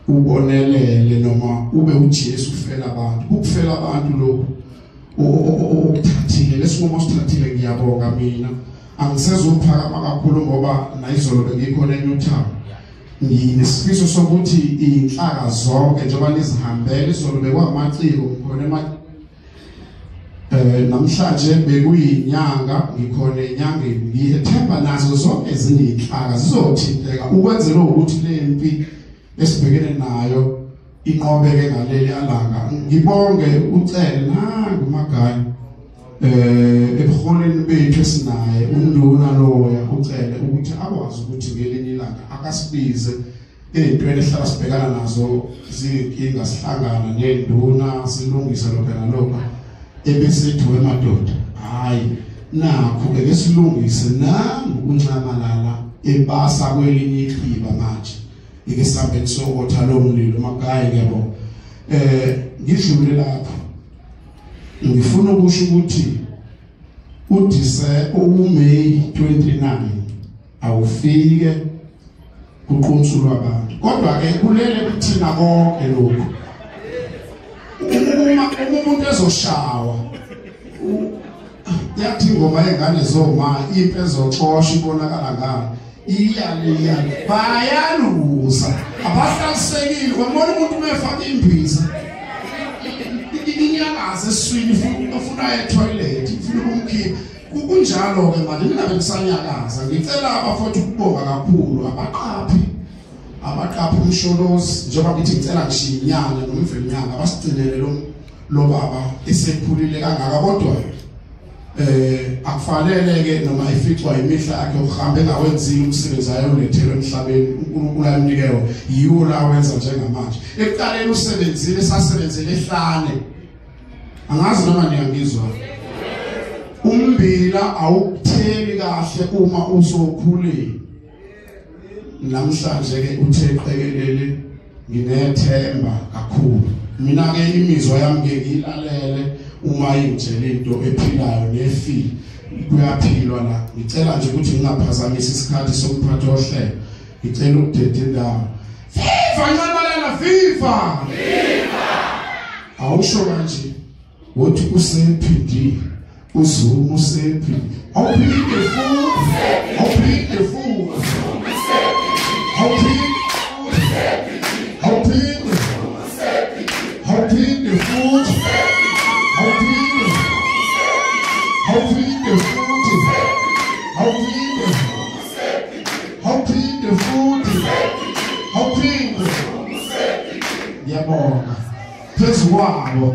Speaker 6: ubonelele noma ube uJesu ufela abantu, ukufela abantu lokhu okuthathile lesinqumo osithathile. Ngiyabonga mina, angisezuphakama kakhulu ngoba nayizolo bengikhona eNewtown. Nginesifiso sokuthi inhlaka zonke njengoba nizihambele izolo bekwamaciko ngikhona namhlanje bekuyinyanga ngikhona enyangeni, ngiyethemba nazo zonke ezinye inhlaka zizothinteka ukwenzela ukuthi lempi esibhekene nayo inqobeke ngaleli alanga. Ngibonge ucele nangu Magayi ebuholeni bethu esinaye unduna loya ucele ukuthi akwazi ukuthi ngelinye ilanga akasibize ey'ntweni ehlala sibhekana nazo zinkinga, sihlangana nenduna silungise lokho nalokho, ebesithi wemadoda hayi nakho eke silungise nangu uNxamalala ebasa kwelinye ichiba manje ike sambe sokotha lo mlilo. Magayi ngiyabonga. Ngidlule lapho ngifuna ukusho ukuthi uDisemba uMay 29 awufike kuqunsulwa abantu, kodwa ke kulele kuthina konke lokho. Uma umuntu ezoshawa yathi ingoma yengane zoma impe ezoxosha ibonakala ngani iyaliya bayaluza abahlalisekile. Wabona umuntu umefaka imbiza inyakaza eswini ufuna etoilet ufuna ukumkhipha. Kunjalo ke manje ningabe nisanyakaza. Ngicela abafowethu ukubonga kakhulu abaqaphi umsholozi, njengoba ngithi ngicela ngishiye inyanga nomvelinyanga abasigcinele lo baba esekhulile kangaka, kodwa akufanele ke noma ificwa imihla yakhe uhambe engawenzile umsebenzi ayolethelwe emhlabeni uNkulunkulu amnike yiwo la wenza njengamanje. Ekuqaleni usebenzile, sasebenzele ehlane, angazi noma niyangizwa. Umbila awukutheli kahle uma usokhulile. Namhlanje ke uthe qekelele, nginethemba kakhulu mina ke imizwa yami ke ngiyilalele uma ingitshela into ephilayo nefile kuyaphilwa la. Ngicela nje ukuthi ngingaphazamisi isikhathi somphathi ohlelo, ngicela ukudeda indawo. Viva Nxamalala, viva viva. Awusho kanje wothi usephindile uZuma usephindile, awuphinde futhi, awuphinde futhi, awuphinde awuphinde awuphinde futhi, awuphinde awuphinde futhi, awuphinde awuphinde futhi, awuphinde. Ngiyabonga phezu kwabo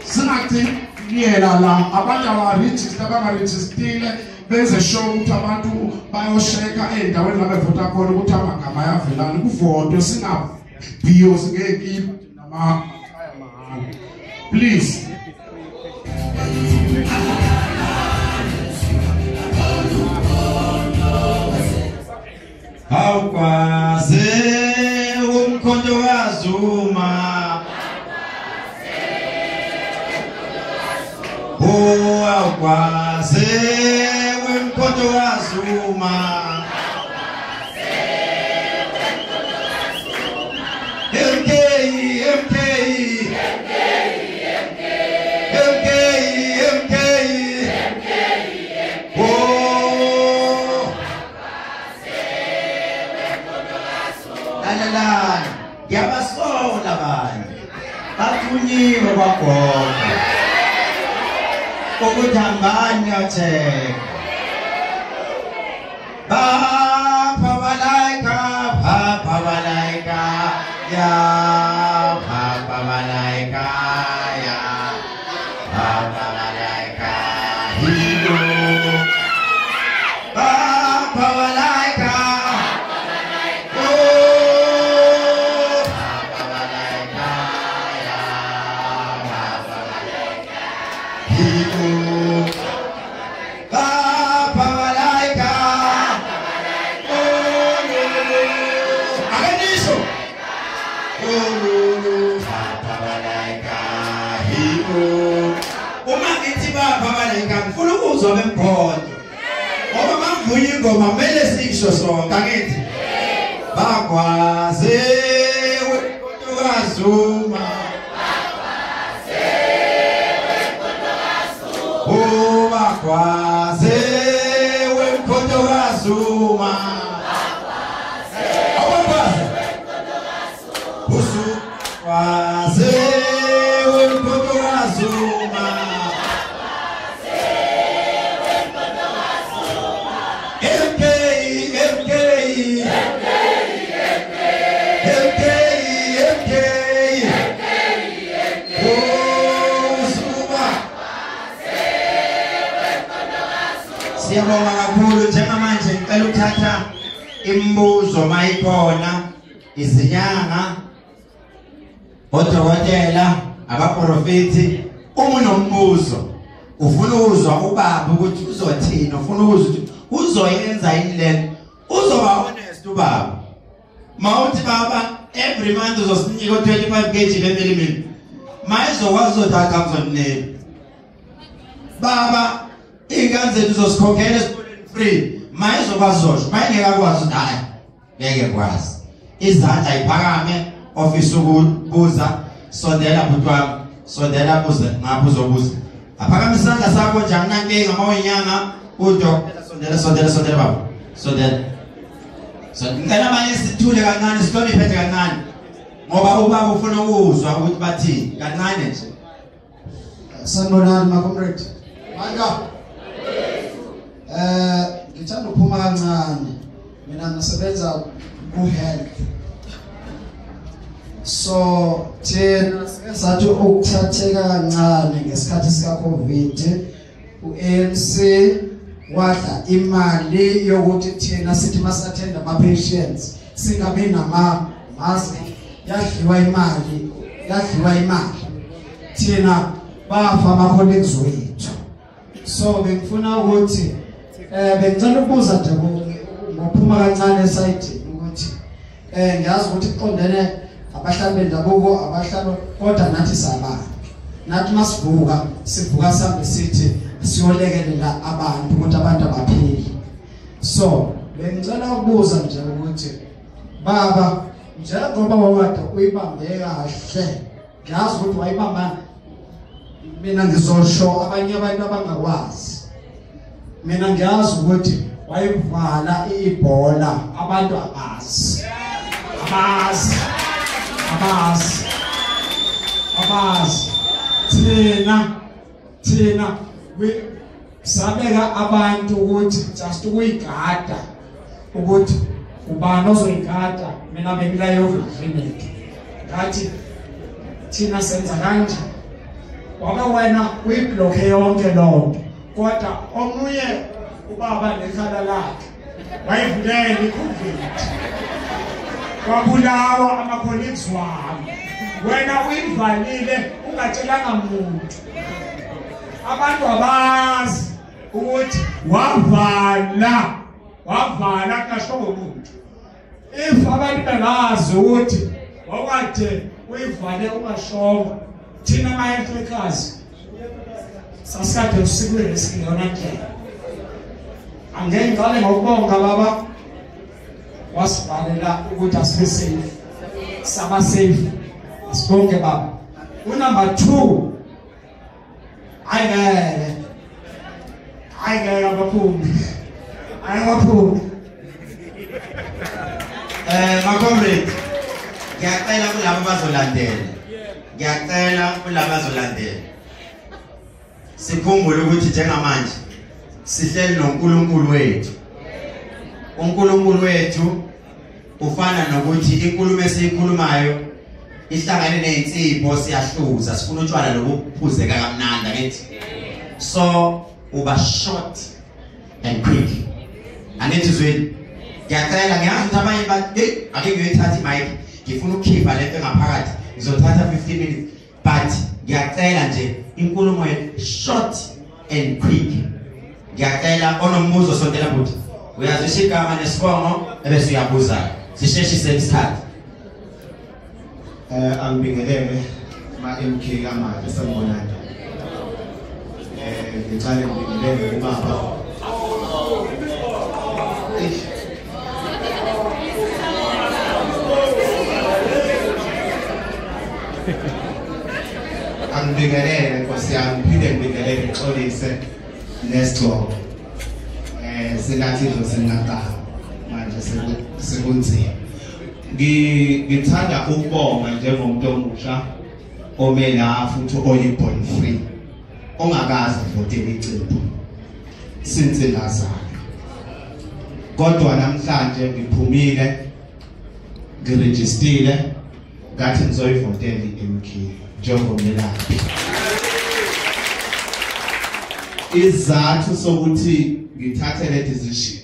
Speaker 6: singagciniyela la abantu abarejista abangarejistile benze sure ukuthi abantu bayosheka ey'ndaweni la bevota khona ukuthi amagama ayavelana kuvotwe, singabhiyozi ngey'kipa namakhaya mahhala. Please.
Speaker 1: Awukwazi umkhonto kaZuma. Oh, awukwazi wemkhonto kaZuma. MK MK MK MK MK. Oh, lalelani, ngiyabasola abanye bathunyiwe kwagogo ukuthi hambani niyothenga. Papa malaika, Papa malaika, ya Papa malaika, ya Papa malaika, hilo. Papa malaika, oh Papa malaika, ya Papa malaika, hilo. Papa malaika, oh no no, akanisho. Oh no no, Papa malaika, hilo. Uma ngithi Papa malaika, ngifuna ukuzwa bemkhonto. Ngoba mangivunya ingoma kumele sisho sonke, angithi? Bakwazi wemkhonto kaZuma. Oh, bakwazi wemkhonto kaZuma. Awakwazi. Usukwazi wemkhonto kaZuma. MK MK MK MK. Oh, Zuma. Siyabonga kakhulu. Njengamanje ngicela ukuthatha imibuzo mayikhona, izinyanga, odokotela, abaprofeti. Uma unombuzo ufuna ukuzwa ubaba ukuthi uzothini, ufuna ukuzwa ukuthi uzoyenza yini lento, uzoba honest ubaba. Mawuthi baba every month uzosinika 25 kg lemilimi, mayizokwazi uzothatha ngizoninika. Baba iy'ngane zethu uzosikhokhela esikoleni free, mayizokwazi uzosho, mayingeke akwazi ukuthi hhayi ngeke kwazi. Izandla iphakame, ofisa ukubuza, sondela bhuti wami, sondela buze ngapha uzobuza. Aphakame isandla sakho nje, anginankinga. Uma uyinyanga udokotela, sondela sondela sondela baba, sondela. So ngicela abanye sithule kancane, sihloniphe nje kancane, ngoba ubaba ufuna ukuzwa ukuthi bathini kancane nje.
Speaker 2: Sanibonani ma comrade. Manga. Ngithanda ukuphuma kancane. Mina ngisebenza ku health. So thina sathi ukuthatheka kancane ngesikhathi sika COVID, uANC wadla imali yokuthi thina sithi masathenda ama patients singabi nama mask, yadliwa imali, yadliwa imali. Thina bafa ama colleagues wethu. So bengifuna ukuthi bengicela ukubuza nje ngokuphuma kancane esayidini ukuthi ngiyazi ukuthi kuqondene abahlali bendabuko, abahlali, kodwa nathi sabantu. Nathi masivuka sivuka sambe sithi siyolekelela abantu ukuthi abantu abaphili. So bengicela ukubuza nje ukuthi baba, njengoba wawade uyibambe kahle, ngiyazi ukuthi wayibamba, mina ngizosho abanye abantu abangakwazi. Mina ngiyazi ukuthi wayivala ibhola, abantu abazi. Abazi. Abazi. Abazi. Thina sabeka abantu ukuthi just ukuyigada ukuthi ubani ozoyigada. Mina bengilayo clinic, ngathi thina senza kanje, wabe wena uyiblocke yonke lonto, kodwa omunye ubaba nekhala lakhe wayivulela iCovid, kwabulawa ama-colleagues wami. Wena uyivalile ungatshelanga muntu. Abantu abazi ukuthi wavala kasho ngomuntu. If abantu bengazi ukuthi wawukade uyivale ungashongo, thina ama-health workers
Speaker 7: Sasikade sikwi-risk ngeyona ndlela. Angeke ngiqale ngokubonga baba, wasivalela ukuthi asibe safe, saba safe, asibonge baba. Unumber 2, ayingeke ayingeke abaphumi, ayibaphumi.
Speaker 1: Ma comrade, ngiyacela kulabo bazolandela, ngiyacela kulabo bazolandela, sikhumbule ukuthi njengamanje sihleli noNkulunkulu wethu. uNkulunkulu wethu ufana nokuthi inkulumo esiyikhulumayo ihlangane nezinsipho, siyahluza, sifuna utshwala lobuphuzeka kamnandi angithi. So uba short and quick, angithi zweni. Ngiyacela, ngiyazi ukuthi abanye bathi hey, ake ngiyoyithatha imic, ngifuna ukukhipha lento ngaphakathi, ngizothatha 15 minutes, but ngiyacela nje inkulumo short and quick. Ngiyacela onombuzo sondela buthi, uyazisho igama nesibongo ebese uyabuza, sisheshise isikhathi.
Speaker 8: Angibingelele ma MK amahle sanibonani. Ngicela ngibingelele ubaba. Angibingelele Nkosi yami, ngiphinde ngibingelele ngixolise nesigcobo. Sengathi idlozi manje sekunzima. Ngithanda ukubonga njengomuntu omusha ome la futhi oyi-born free ongakaze avotele icembu since ngazalwa, kodwa namhlanje ngiphumile ngirejistile ngathi ngizoyivotela i-MK njengomelaphi. Isizathu sokuthi ngithathe le decision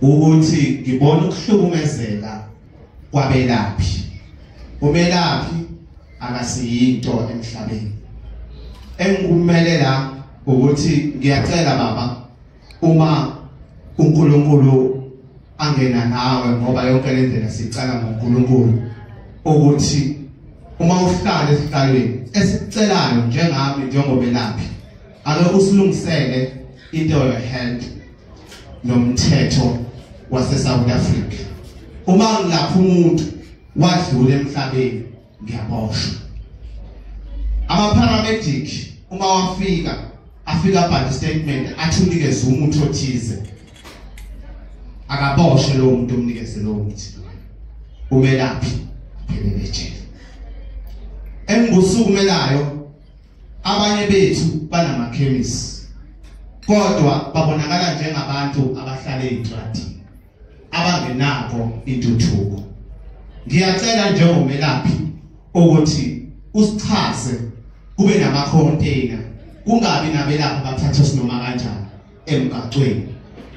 Speaker 8: ukuthi ngibona ukuhlukumezeka kwabelaphi. Umelaphi akasiyinto emhlabeni. Engikumele la ukuthi ngiyacela baba, uma uNkulunkulu angena nawe, ngoba yonke le ndlela sicala ngoNkulunkulu, ukuthi uma uhlala esihlalweni esicelayo njengami njengobelaphi, ake usilungisele into ye-health nomthetho wase South Africa. Uma ngilapha umuntu wadlula emhlabeni ngiyaboshwa. Ama paramedic uma wafika afika abhale statement athi unikeze umuntu othize, akaboshwe lowo muntu omnikeze lowo muthi, umelaphi aphelele ejele. Engikusukumelayo, abanye bethu banamakhemisi kodwa babonakala njengabantu abahlala ey'tradini abangenako intuthuko. Ngiyacela njengomelaphi ukuthi usichase kube nama-container, kungabi nabelaphi bathatha sinoma kanjani emgaqweni.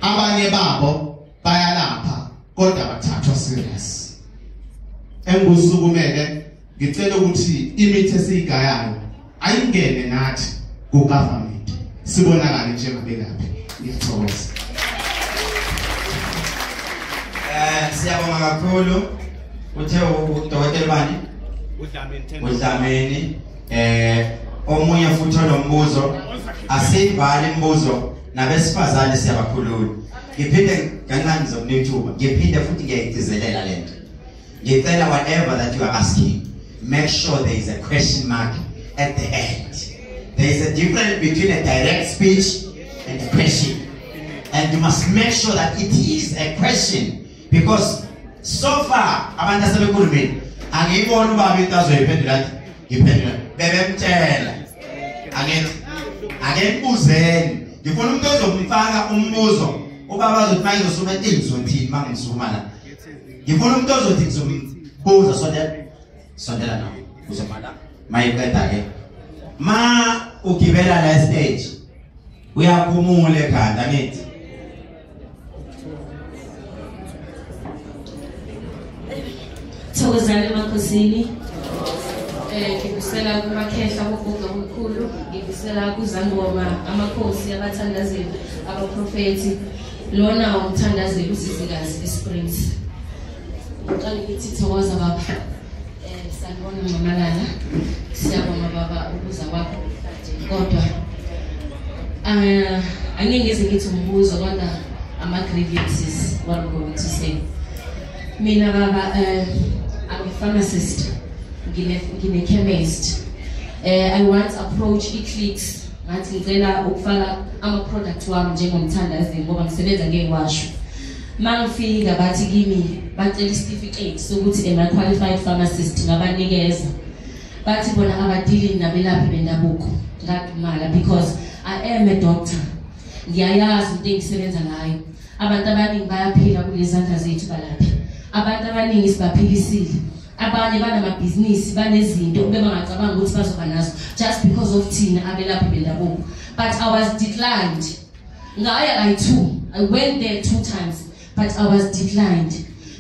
Speaker 8: Abanye babo bayalapha kodwa bathathwa serious. Engikusukumele ngicela ukuthi imithi esiyigayayo ayingene nathi ku-government, sibonakale njengabelaphi. Ngiyathokoza.
Speaker 1: Siyabonga kakhulu. Uthe udokotela bani? uDlamini. Omunye futhi onombuzo, asivale imibuzo nabesifazane siyabakhulula. Ngiphinde kancane ngizokunika ithuba, ngiphinde futhi ngiyayigcizelela lento. Ngicela whatever that you are asking, make sure there is a question mark at the end. There is a difference between a direct speech and a question. And you must make sure that it is a question, because so far abantu asebekhulumile angiyiboni ubaba into azoyiphendula athi ngiphendula bebemtshela. Angithi ake ngibuzeni, ngifuna umuntu ozomfaka umbuzo ubaba azothi manje ngizosuma ngizothini mangisuma la. Ngifuna umuntu ozothi ngizombuza, sondela sondela nawe uzomala mayiqeda ke. Ma ugibela la stage uyaphumula ekhanda angithi.
Speaker 9: Thokozani emakhosini. Ngibusela kumakhehla bogogo omkhulu, ngibusela kuzangoma, amakhosi, abathandazeli, abaprofethi. Lona umthandazeli usizikazi eSprings. Ngiqale ngithi thokoza baba. Sanibona Mamalala. Siyabonga baba ukuza kwakho namhlanje. Kodwa Angeke ngize ngithi umbuzo kodwa ama grievances what I'm going to say. Mina baba I'm a pharmacist. Ngine chemist. I once approached iClicks ngathi ngicela ukufaka ama product wami njengomthandazeli ngoba ngisebenza ngewasho. Mangifika bathi kimi bacela isitifiketi sokuthi am I qualified pharmacist, ngabanikeza. Bathi bona abadili nabelaphi bendabuko. Ngadumala because I am a doctor. Ngiyayazi into engisebenza ngayo. Abantu abaningi bayaphila kulezi zandla zethu balaphi. Abantu abaningi sibaphilisile. Abanye banamabhizinisi banezinto bebangacabanga ukuthi bazoba nazo just because of thina abelaphi bendabuko. But I was declined. Ngaya kayi-2. I went there 2 times but I was declined.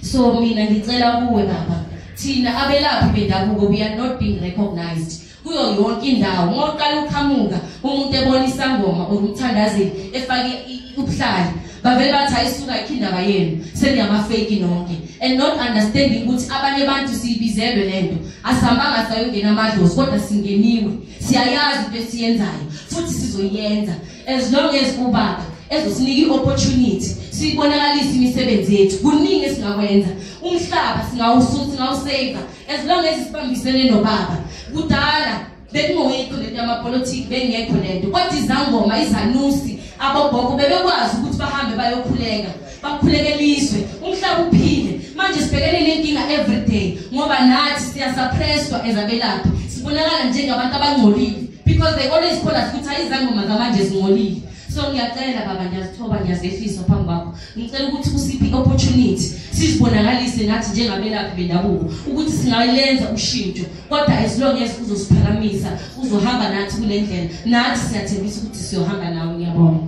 Speaker 9: So mina ngicela kuwe baba, thina abelaphi bendabuko we are not being recognized. Kuyo yonke indawo ngoqala uqhamuka umuntu ebona isangoma or umthandazeli efake ubuhlali bavele bathi ayisuka ikhindaba yenu seniyama fake nonke, and not understanding ukuthi abanye abantu siyibizelwe lento, asihambanga sayongena amadlozi kodwa singeniwe, siyayazi into esiyenzayo futhi sizoyenza as long as ubaba ezosinika i-opportunity sibonakalise imisebenzi yethu. Kuningi esingakwenza, umhlaba singawusave as long as sibambisene nobaba. Kudala bekungekho lento yamapolitiki, bengekho lento, kodwa izangoma, izanusi, abogogo bebekwazi ukuthi bahambe bayokhuleka, bakhulekele izwe, umhlaba uphile. Manje sibhekene nenkinga every day ngoba nathi siyasuppresswa as abelaphi, sibonakala njengabantu abangcolile because they always call us ukuthi izangoma zamanje zingcolile. So ngiyacela baba, ngiyazithoba, ngiyazehlisa phambi kwakho, ngicela ukuthi usiphe i-opportunity sizibonakalise nathi njengabelaphi bendabuko ukuthi singalenza ushintsho, kodwa as long as uzosiphakamisa uzohamba nathi kule ndlela, nathi siyathembisa ukuthi siyohamba nawe. Ngiyabonga.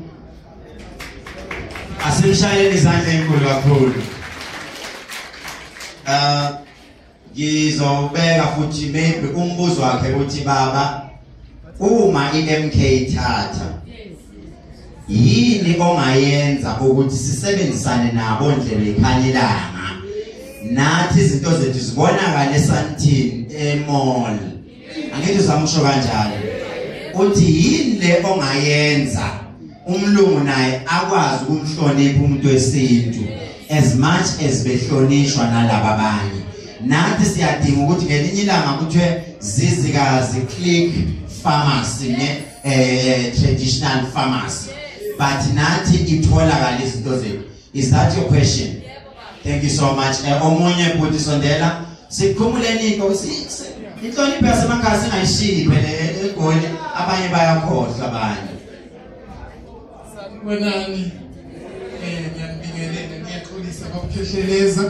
Speaker 1: Asimshayele izandla enkulu kakhulu. Ngizobeka futhi maybe umbuzo wakhe uthi baba, uma i-MK ithatha yini ongayenza ukuthi sisebenzisane nabo ndlela ikhanyilanga nathi izinto zethu zibonakale eSandton emall? Angithi uzamusho kanjalo, uthi yini le ongayenza umlungu naye akwazi ukumhlonipha umuntu wesintu as much as behlonishwa nalaba abanye? Nathi siyadinga ukuthi ngelinye ilanga kuthiwe Zizikazi Click Pharmacy ne traditional pharmacy, but nathi itholakala izinto zethu. Is that your question? Thank you so much. Omunye bhuti sondela, sikhumuleni inhlonipho yasemakhaya singayishiyi phela eGoli, abanye bayakhohlwa abanye.
Speaker 10: Sanibonani, ngiyanibingelela, ngiyaxolisa babuKhehleleza,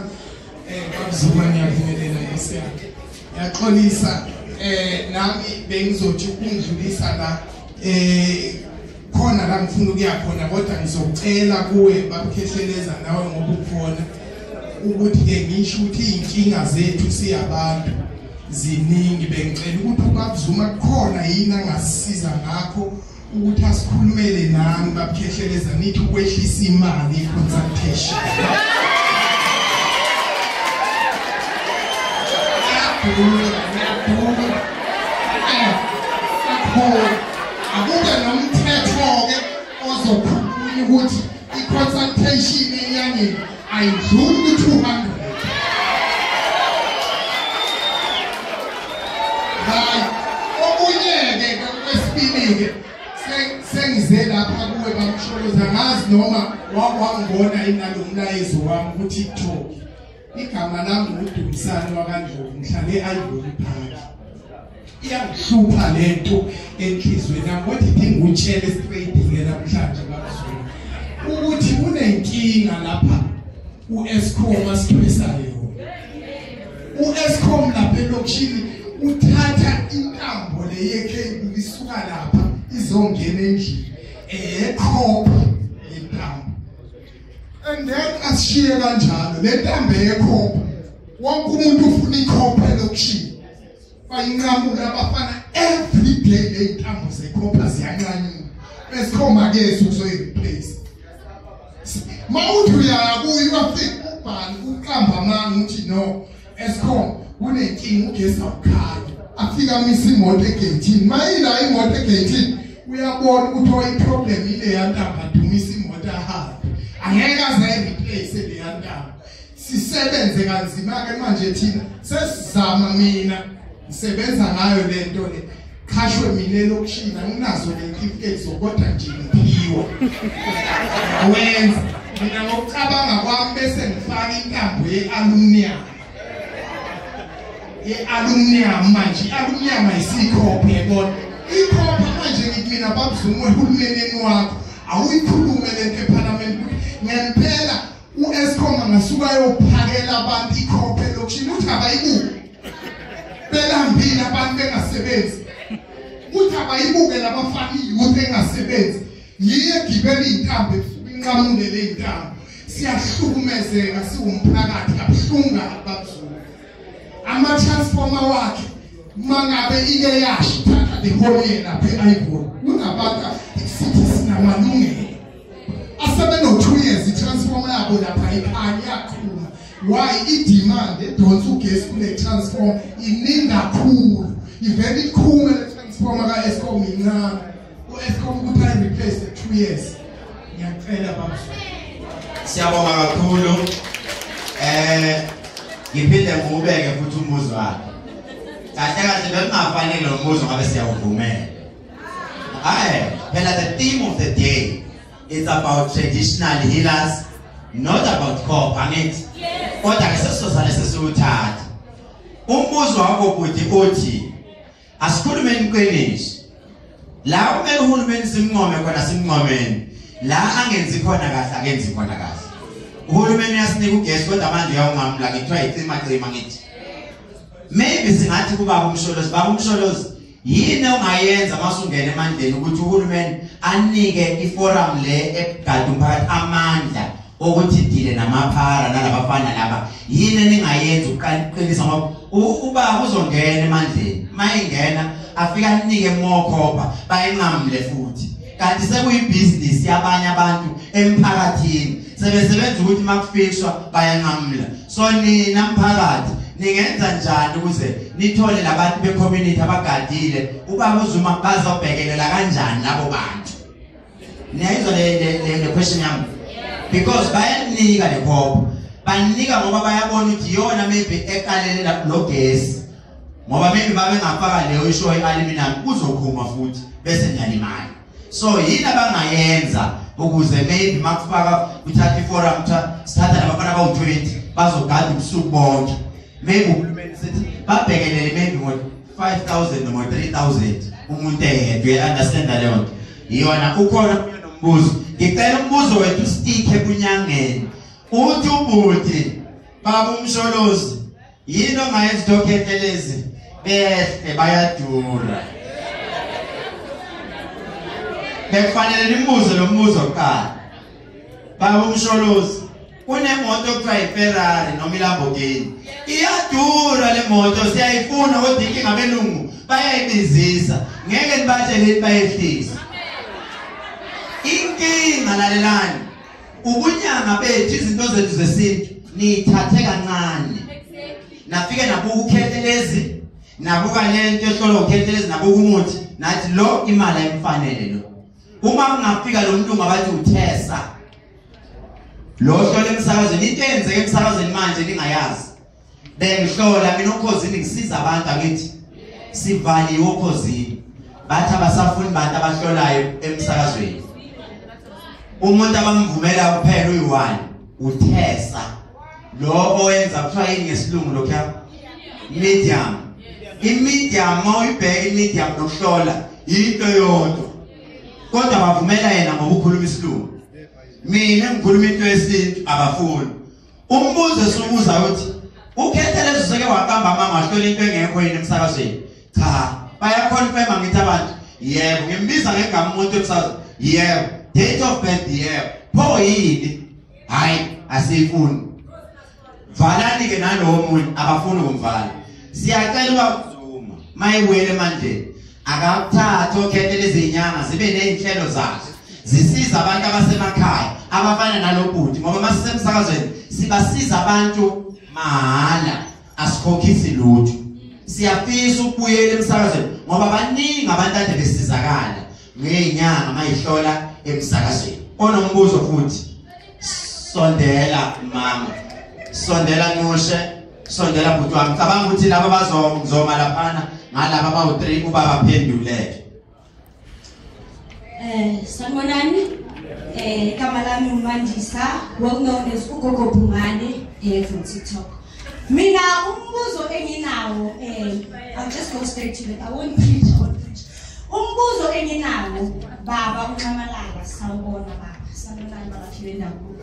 Speaker 10: babuZuma, ngiyabingelela Nkosi yakhe. Ngiyaxolisa nami bengizothi ukungidlulisa la khona la ngifuna ukuya khona, kodwa ngizocela kuwe babuKhehleleza nawe ngoba ukhona ukuthi ke ngisho ukuthi inkinga zethu siyabantu ziningi. Bengicela ukuthi ubabuZuma kukhona yini angasisiza ngakho ukuthi asikhulumele nami babuKhehleleza, nithi ukwehlisa imali i-consultation. Akube nomthetho-ke ozokhuluma ukuthi i-consultation enyangeni ayidluli ku-200. Hayi, okunye-ke kwesibili-ke sengize lapha kuwe baMsholozi, angazi noma wangibona inalo umlayezo wami ku-TikTok. Igama lami nguDumisani wakaNdlovu, ngihlale e-Ivory Park. Iyangihlupha lento enhlizweni yami, kodwa idinga utshele straight-ke namhlanje babuZuma ukuthi kunenkinga lapha u-Eskom asithwesa yona. U-Eskom lapha elokishini uthatha intambo le ye-cable isuka lapha izongena endlini eyekhopha lentambo, and then asishiye kanjalo le ntambo eyekhopha. Wonke umuntu ufuna ikhopha elokishini, bayinqamula abafana every day le ntambo zekhopha ziyanqanyulwa. Eskom akezi ukuzoyi-replace. Mawuthi uyaya kuyo wafika ubhali uqamba amanga uthi no Eskom kunenkinga ugesi awukhanyi, afika amisa imoto egeyithini. Mayila imoto egeyithini Uyabona ukuthi oyi-problem ile yantambo, adumisa imoto ahambe, angeke aze ayi-replace le yantambo. Sisebenze kanzima ke manje thina, sesizama. Mina ngisebenza ngayo lento le, khashwe mina elokishini, anginazo le kodwa nje ngiphiwa wenza mina ngokucabanga kwami, bese ngifaka intambo ye-aluminium. Ye-aluminium manje, i-aluminium ayisikhophe, yabona ikhopha manje. Ngithi mina, babZuma, uhulumeni wakho awuyikhulume lento ephalamende ukuthi ngempela u-Eskom angasuka ayophakela abantu ikhophe elokishini, uthi abayibuke belambile abantu bengasebenzi, uthi abayibuke labafana i-youth engasebenzi, yiyo egibela iy'ntambo ebusuku inqamule le y'ntambo. Siyahlukumezeka siwumphakathi kabuhlungu kabi, babZuma. Ama-transformer wakhe mangabe ike yasha, ithatha the whole year lapha e-Ivory. Kunabantu sithi sinamalungelo asebeno-2 years i-transformer yabo lapha ikhanya iyaqhuma. Why? I-demand edonsa ugesi kule transformer iningi kakhulu, ivele iqhume le transformer ka-Eskom incane. U-Eskom ukuthi ayi-replace 2 years. Ngiyacela, babZuma.
Speaker 1: Siyabonga kakhulu. Ngiphinde ngiubeke futhi umbuzo wakhe. Kahle kahle bekungafanele lo mbuzo ngabe siyawuvumela. Hayi, phela the theme of the day is about traditional healers, not about copper, angithi? Kodwa ke sesizosale sesiwuthatha. Umbuzo wakho bhuti uthi asikhulumeni iqiniso. La kumele uhulumeni simncome khona, simncomeni. La angenzi khona kahle, akenzi khona kahle. Uhulumeni uyasinika ugesi kodwa manje uyawungamla, ngithiwa icima cima ngithi. Maybe singathi kubaba uMsholozi, baba uMsholozi, yini ongayenza masungena emandleni ukuthi uhulumeni anike iforum le egada umphakathi amandla ukuthi idile namaphara nalabafana laba? Yini eningayenza ukuqinisa, ngoba ubaba uzongena emandleni, mayingena afika anike more copper, bayinqamule futhi, kanti sekuyibhizinisi yabanye abantu emphakathini sebesebenza ukuthi makufishwa bayanqamula. So nina mphakathi ningenza njani ukuze nithole labantu be-community abagadile ubaba uZuma bazobhekelela kanjani labo bantu? Niyayizwa le question yami? Because bayanika le copper, banika ngoba bayabona ukuthi iyona maybe ekalele lo gesi, ngoba maybe babengafaka leyo isho i-aluminium kuzokhuma futhi bese niyalimala. So yini abangayenza ukuze maybe makufaka kuthatha iforum, sithatha nabafana abawu-20 bazogada ubusuku bonke, maybe uhulumeni sithi babhekelele maybe ngo-5000 noma 3000 umuntu eyedwa? Uya-understanda leyo nto? Iyona ukhona omunye nombuzo. Ngicela umbuzo wethu usticke kunyangeni. Uthi ubhuti, baba uMsholozi, yini ongayenza dokhethelezi behle bayadura? Bekufanele nimbuze lo mbuzo kuqala. Baba uMsholozi, kunemoto okuthiwa iFerrari noma iLamborghini, iyadura le moto, siyayifuna kodwa inkinga abelungu bayayibizisa, ngeke nibatshele bayehlisa. Inkinga, lalelani, ubunyanga bethu, izinto zethu zesintu niyithathe kancane, nafike nabuka ukhethelezi, nabuka lento ehlola ukhethelezi, nabuka umuthi, nathi lo imali ayimfanele lo. Uma kungafika lo muntu ngabathi uthesa lo hlola emsakazweni, into eyenzeka emsakazweni manje ningayazi, bengihlola mina okhozini, ngisiza abantu, angithi sivaliwe okhozini, bathi abasafuni bantu abahlolayo emsakazweni. Umuntu abamvumela kuphela uyi-one, uthesa lo owenza kuthiwa yini ngesilungu lokhuya, medium. I-medium, uma uyibheka i-medium nokuhlola into yodwa, kodwa bavumela yena ngoba ukhuluma isilungu, mina ngikhuluma into yesintu abafuni. Umbuzo esibuza ukuthi ukhethe lezo seke waqamba amanga, wahlola into engekho yini emsakazweni? Cha, bayaconfirma ngithi abantu, yebo, ngimbiza ngegama umuntu emsakazweni, yebo, date of birth, yebo, pho yini? Hayi, asiyifuni, valani ke nalowo munye, abafuni ukumvala. Siyacela ubaba mayiwele emandleni akakuthathe okhethe lezinyanga zibe nezinhlelo zazo zisiza abantu abasemakhaya abafana nalobhuti, ngoba masisemsakazweni sibasiza abantu mahala, asikhokhisi lutho. Siyafisa ukubuyela emsakazweni ngoba baningi abantu ade besizakala. ngezinyanga mayihlola emsakazweni. Onombuzo futhi, sondela mama, sondela nqoshe, sondela bhuti wami. Cabanga ukuthi laba bazongizoma laphana ngalaba bawu3 ubaba phenduleke.
Speaker 11: Sanibonani. Igama lami uMandisa, well known as uGogo Bhungane from TikTok. Mina umbuzo enginawo, I'll just go straight to it. I won't preach, I won't preach. Umbuzo enginawo baba uNxamalala, sawubona baba, sanibonani baba phiwe ndawo.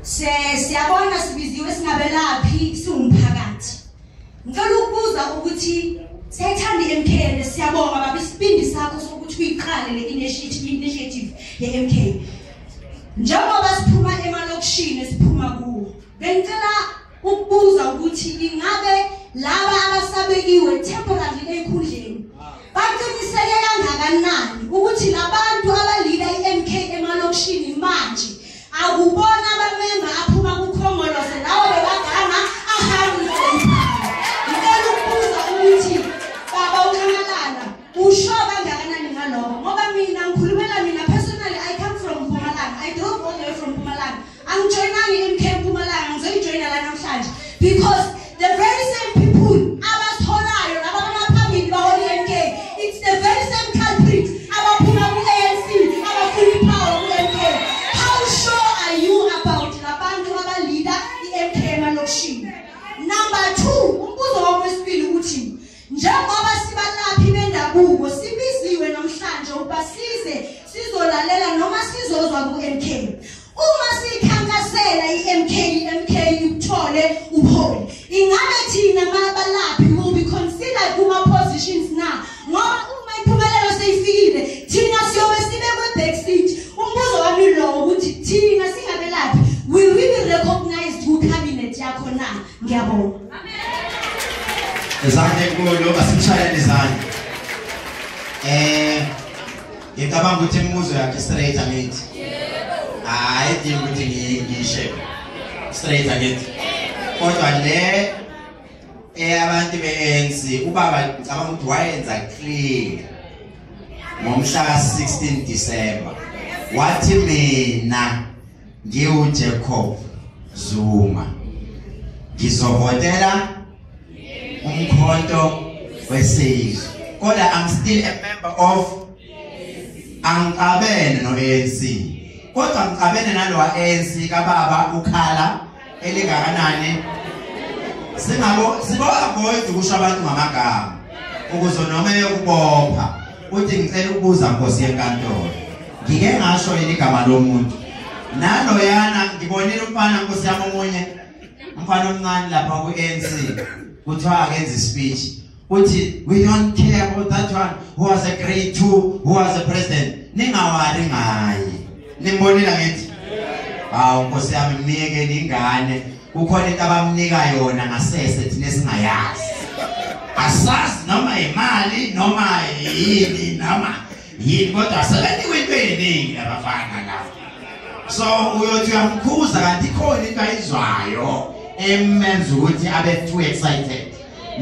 Speaker 11: Siyabona sibiziwe singabelaphi siwumphakathi. Ngicela ukubuza ukuthi siyayithanda iMK, siyabonga baba isibindi sakho sokuthi uyiqale le initiative yeMK. Njengoba siphuma emalokishini siphuma kuwo, bengicela ukubuza ukuthi ingabe laba abasabekiwe temporarily ekhundleni baqiniseke kangakanani ukuthi labantu abalida iMK emalokishini manje akubona abamemba aphuma kuKhongolose lawo bebaganga ahambise iphanga. Ngicela ukubuza ukuthi baba uNxamalala usho kangakanani ngalokho, ngoba mina ngikhulumela mina personally, I come from Mpumalanga, I drove all the way from Mpumalanga. Angijoyinanga iMK Mpumalanga, ngizoyijoyina la namhlanje because the very same people abasitholayo laba abaphambili bahola iMK, it's the very same culprits abaphuma ku-ANC abafuna ipower ku-MK. How sure are you about labantu abalida iMK emalokishini? Number 2, umbuzo wami wesibili uthi njengoba sibalaphi bendabuko sibiziwe namhlanje ukuba size sizolalela noma sizozwa ku-MK. Uma sikhankasela iMK, iMK ukuthole ubuholi, ingabe thina mabalaphi will be considered kuma positions na? Ngoba uma impumelelo seyifikile thina siyobe sibekwe backseat. Umbuzo wami lo ukuthi thina singabelaphi will we be recognized ku cabinet yakho na? Ngiyabonga.
Speaker 1: Izandla enkulu, asimshayele izandla. Ngicabanga ukuthi imibuzo yakhe straight angithi. Hayi idinga ukuthi ngishe straight angithi. Kodwa le abantu be-ANC ubaba ngicabanga ukuthi wayenza clear ngomhla ka-16 December. Wathi mina ngiwuJacob Zuma ngizovotela umkhonto wesizwe, kodwa I'm still a member of, angixabene no-ANC, kodwa ngixabene nalowa ANC kababa ukhala elingakanani. Singabo sibo avoid ukusho abantu ngamagama ukuze noma eyokubopha uthi ngicela ukubuza Nkosi yenkantolo, ngike ngasho yini igama lomuntu naloyana. Ngibonile umfana Nkosi yami, omunye umfana omncane lapha ku-ANC kuthiwa akenze speech uthi we don't care about that one who was a grade 2 who was a president, ningawari ngaye. Nimbonile ngithi hawu Nkosi yami, myekeni ingane, kukhona into abamnika yona ngasese thina singayazi, asazi noma imali noma yini noma yini, kodwa sebenikwe into eningi abafana laba. So uyothi uyamkhuza kanti ikhona into ayizwayo emenza ukuthi abe too excited.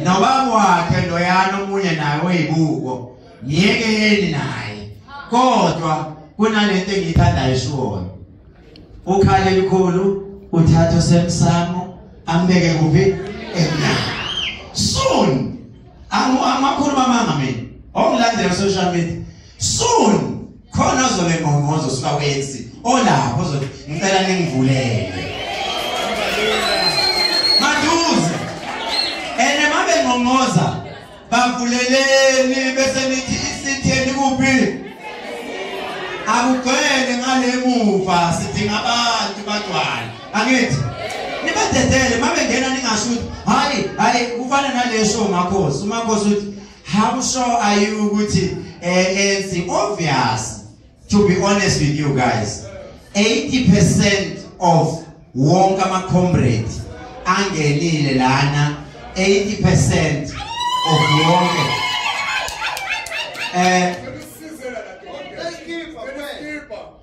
Speaker 1: Nobaba wakhe loyana omunye naye oyibuko ngiyekeni naye, kodwa kunalento engiyithandayo eshiwoyo, ukhale elikhulu uthatha semsamo ambeke kuphi emnyango. Soon angakhuluma amanga mina ongilandela social media, soon khona ozobe ngqongqozo suka ku-ANC olapho ozothi ngicela ningivulele maduze. Ene mabe ngqongqoza bavuleleni bese nithi isithi yeni kuphi, akugcwele ngale muva, sidinga abantu bagcwale. Angithi nibadedele mabengena ningasho ukuthi hayi hayi, kufana nalesho uMakhosi. uMakhosi uthi how sure are you ukuthi ANC? Obvious, to be honest with you guys, 80% of wonke ama-comrade angenile lana, 80% of wonke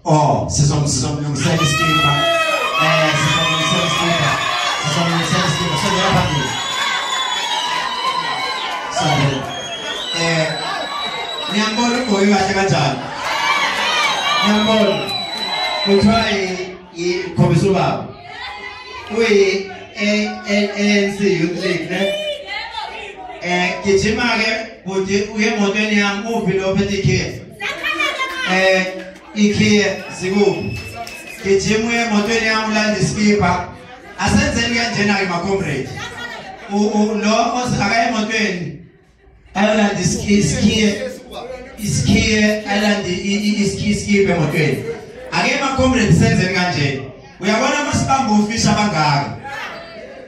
Speaker 1: oh sizomlungisela isikipha, sizomlungisela isikipha, sizomlungisela isikipha. Sondela phambili, sondela. Niyambona ugoyi kahle kanjani? Ngiyambona. Kuthiwa ikhombisa ubaba. Uyi ANC Youth League ne? Gijima ke buti uye emotweni yami uphi lo phethe ikhiye? Ikhiye zikuphi? Gijima uye emotweni yami ulande iskipa. Asenzeni kanjena ke ma-comrade. Lo akaye emotweni ayolanda isikhiye isikhiye ayolanda iskipa emotweni. Ake ma-comrade senzeni kanje. Uyabona masibamba ufisha abangaka.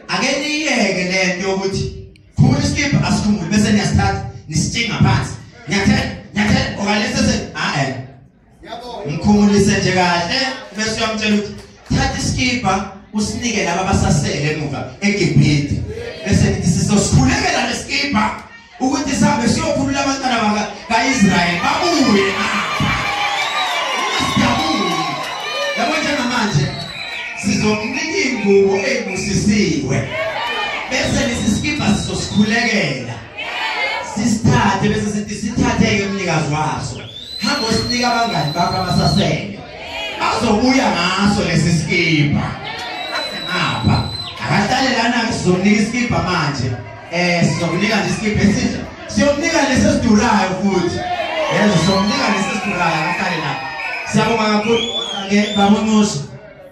Speaker 1: Ake niyeke lento yokuthi khumula iskipa asikhumule bese niyasithatha nisitshinga phansi. Nyathela nyathela okalese Mkhumulise nje kahle bese uyamtshela ukuthi thatha iskipa usinike laba abasasele emuva eGibhithe. Bese nithi sizosikhulekela leskipa ukuthi sihambe siyokhulula abantwana bakaIsrael babuye ngapha. Ungasidabuli. Yabo njengamanje sizomnika ingubo ebusisiwe. Bese lesi skipa sizosikhulekela. Sisithathe bese sithi sithatheke umnikazi waso. Hamba usinika abangani bakho abasasele. Bazobuya ngaso lesi skipa. Ngapha akahlale lana sizomnika iskipa manje. Sizokunika nje iskipa esihle. Siyomnika lesi esidurayo futhi. Yebo sizomnika lesi esidurayo akahlale la. Siyabonga kakhulu ke babunxusha.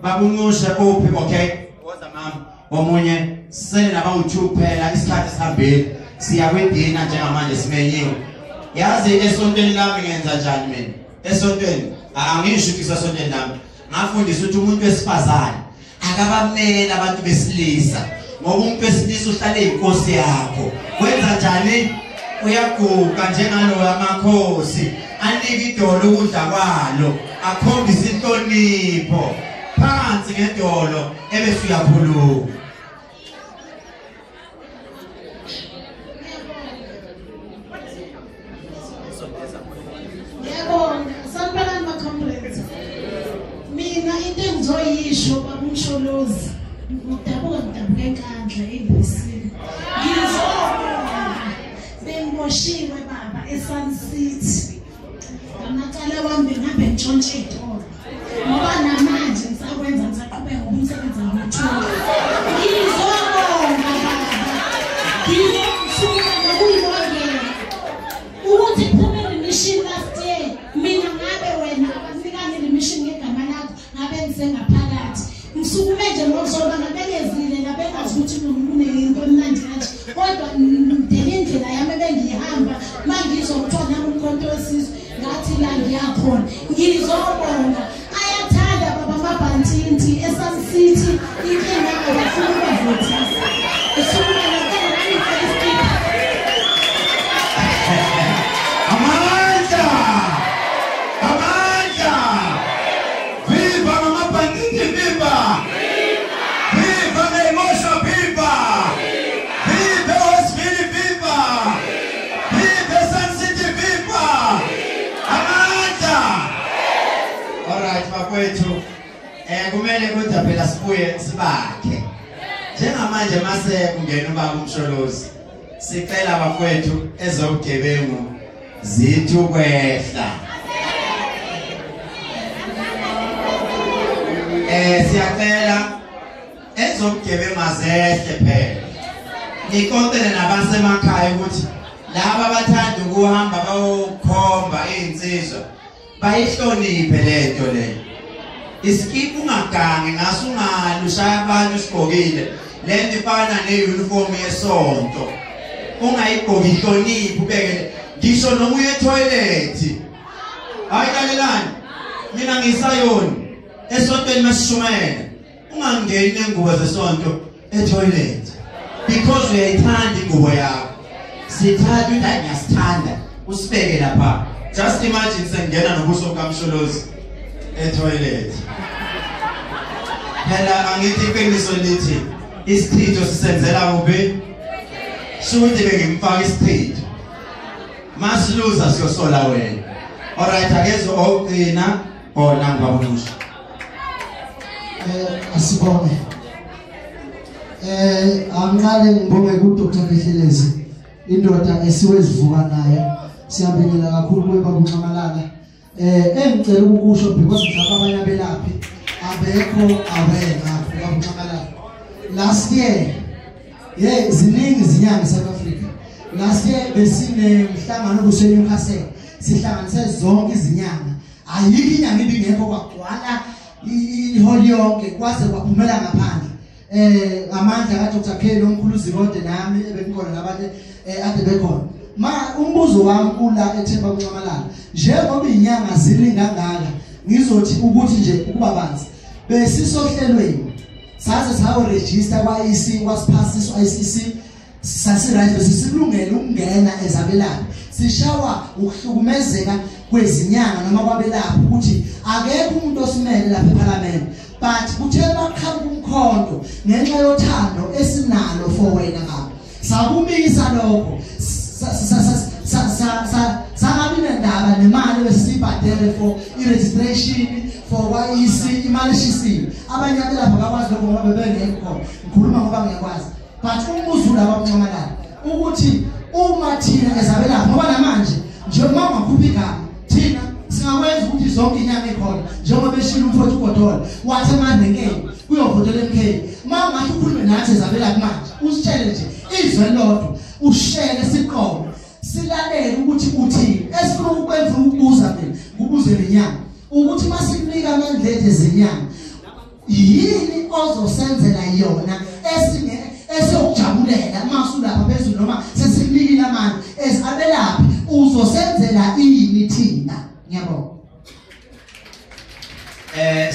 Speaker 1: Babunxusha uphi okay? Woza mama. Omunye sele nabawu2 kuphela isikhathi sihambile. Siya kwidina njengamanje simenyiwe. Yazi esontweni lami ngenza njani mina? Esontweni angisho ukuthi isontweni lami. Ngafundisa ukuthi umuntu wesifazane akabamela abantu besilisa ngoba umuntu wesilisa uhlale inkosi yakho. Wenza njani? Uyaguqa njengalo amakhosi, anike idolo ukudla kwalo, akhombise inhlonipho phansi ngedolo ebese uyakhuluma.
Speaker 12: Ngiyabonga. Sanibonani ma-comrades. Mina into engizoyisho babuMsholozi, ngidabuka eNkandla eNgwisini. Ngizobonga bengiboshiwe baba eSun City. Ngamacala wami bengihambe ngitshontshe iy'tolo. Ngoba namanje ngisakwenza ngisaqhubeka ngoba umsebenzi angiwutholi. Ngizobonga baba. Ngizobonga nokuyibongela ukuthi kuphume remission last year. Mina ngabe wena abanikane remission ngegama lakho ngabe ngisengaphakathi. Ngisukume nje ngokuzoba ngabengezile nabengazi ukuthi kunento emnandi kanje. Kodwa ngidele indlela yami ebengihamba mangizokuthiwa nami umkhonto wesizwe ngathi la ngiyakhona. Ngizobonga. Ayathanda baba amabhantinti eSun City inkinga abafuna ukubavothisa. Ngisukume ngicela nami ngifake iskipa.
Speaker 1: Amandla! Amandla! Viva mama banditi viva! Viva Neymosha viva! Viva Westville viva! Viva Sun City viva! Amandla! Alright bakwethu, kumele kodwa phela sibuye sibakhe. Njengamanje mase kungena ubaba uMsholozi, sicela bakwethu ezobugebengu zithi ukwehla. Siyacela ezobugebengu azehle phela. Nikontele nabasemakhaya ukuthi laba abathanda ukuhamba bayokhomba iy'nsizwa bayihloniphe lento le. Iskipa ungagangi ngaso ungali ushaya abantu usigqokile. Lento ifana ne-uniform yesonto. Ungayigqoki ihloniphe ubeke ngisho noma uye etoilet. Hayi lalelani. Mina ngisayoni esontweni masishumayela. Ungangeni nengubo zesonto etoilet because uyayithanda ingubo yakho. Sithatha ukuthi hayi ngiyasithanda usibeke lapha. Just imagine sengena nobuso bukaMsholozi etoilet. Phela angithi iqiniso lithi isichitho sisenzela kuphi? Shuthi bengimfaka isichitho. Masiluza siyosola wena. Alright akezwe okugcina ona ngibabunusha.
Speaker 2: Asibonge. Angiqale ngibonge kuDr Khehlelezi, indoda esiwezivuka naye. Siyabingelela kakhulu kuye babuNxamalala. Engicela ukusho because mhlawumbe abanye abelaphi abekho aware ngakho babuNxamalala. Last year, yeah, ziningi izinyanga eSouth Africa. Last year besinemhlangano kuseNewcastle, sihlanganise zonke izinyanga. Ayikho inyanga ibingekho, kwagcwala ihall yonke kwaze kwaphumela ngaphandle. Amandla kaDr K nomkhulu Zikode nami ebengikhona nabanye ade bekhona. Ma umbuzo wami kula eThemba kuNxamalala, njengoba inyanga zilingangaka, ngizothi ukuthi nje ukuba banzi besisohlelweni saze sayo register kwa EC, kwasiphasiswa ICC, sasi right, besisilungele ukungena ezabelaphi. Sishawa ukuhlukumezeka kwezinyanga noma kwabelaphi ukuthi akekho umuntu osimele lapha eParliament, but kuthe baqhamuka umkhonto ngenxa yothando esinalo for wena baba, sakumisa lokho, sangabi nendaba nemali besiyibhadele for i-registration for kwa-EC, imali eshisiwe. Abanye abelapha bakwazi lokho ngoba bebengekho, ngikhuluma ngoba ngiyakwazi. But umbuzo laba kuNxamalala ukuthi uma thina ezabelaphi, ngoba namanje njengoba ungakhupha igama, thina singakwenza ukuthi zonke inyanga ikhona, njengoba beshilo umfowethu uGodola wathi emarenkeni kuyovotela MK. Uma ungahle ukhulume nathi ezabelaphi manje, usitshele nje izwe lodwa, ushele siqobo silalele ukuthi uthini. Esifuna ukwenza ukubuza mina, kubuze lenyanga ukuthi masikunika amandla ethu ezinyanga, yini ozosenzela yona esinge esokujabulela masulapha phezulu, noma sesikunikile amandla ezabelaphi, uzosenzela ini thina? Ngiyabonga.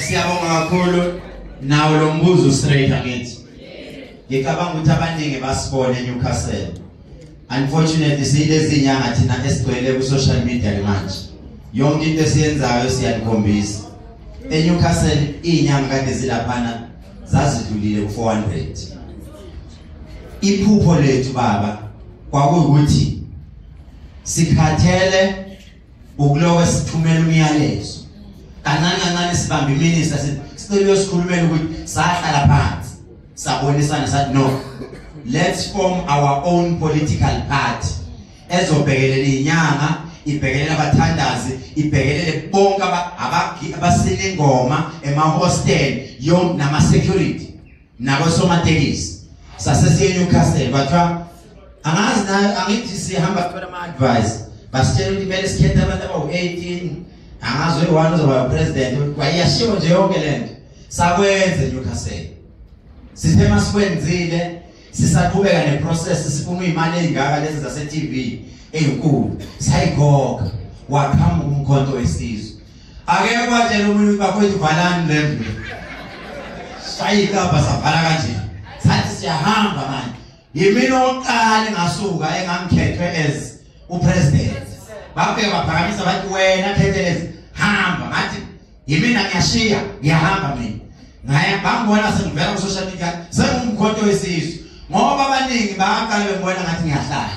Speaker 1: Siyabonga kakhulu nawo lo mbuzo straight angithi. Ngicabanga ukuthi abaningi basibone eNewcastle. Unfortunately siyilezi inyanga thina esigcwele ku social media manje. Yonke into esiyenzayo siyalikhombisa. eNewcastle inyanga kade zilaphana zazidlulile ku 400. Iphupho lethu baba kwakuyukuthi sikhathele ukulowe sithumela umyalezo. Kancane kancane sibamba iminister sicela uyosikhulumela ukuthi sahlala phansi sabonisana sathi no, let's form our own political party ezobhekelela inyanga, ibhekelela abathandazi, ibhekelele bonke abasina ingoma emahostel yonke nama security nabosomatekisi. Sasesiye eNewcastle bathiwa angazi na angithi sihamba sithola ama advice, basitshela ukuthi kumele sikhethe abantu abawu-18, angazi oyi-1 uzoba president, kwayashiwo nje yonke lento. Sakwenza eNewcastle, sithe masikwenzile sisaqhubeka neprocess, sifuna imali ezingaka lezi zase TV ezinkulu, sayikhokha, waqhamuka umkhonto wesizwe. Ake kwatshela umuntu bafowethu valani le ndlu, sayikapa savala kanje, sathi siyahamba manje. Yimina oqala ngasuka engangikhethwe as upresident, bafike baphakamisa bathi wena Khehlelezi hamba, ngathi yimina ngiyashiya ngiyahamba mina. Ngaya bangibona sengivela ku social media sengumkhonto wesizwe, ngoba abaningi baqala bembona ngathi ngiyahlala,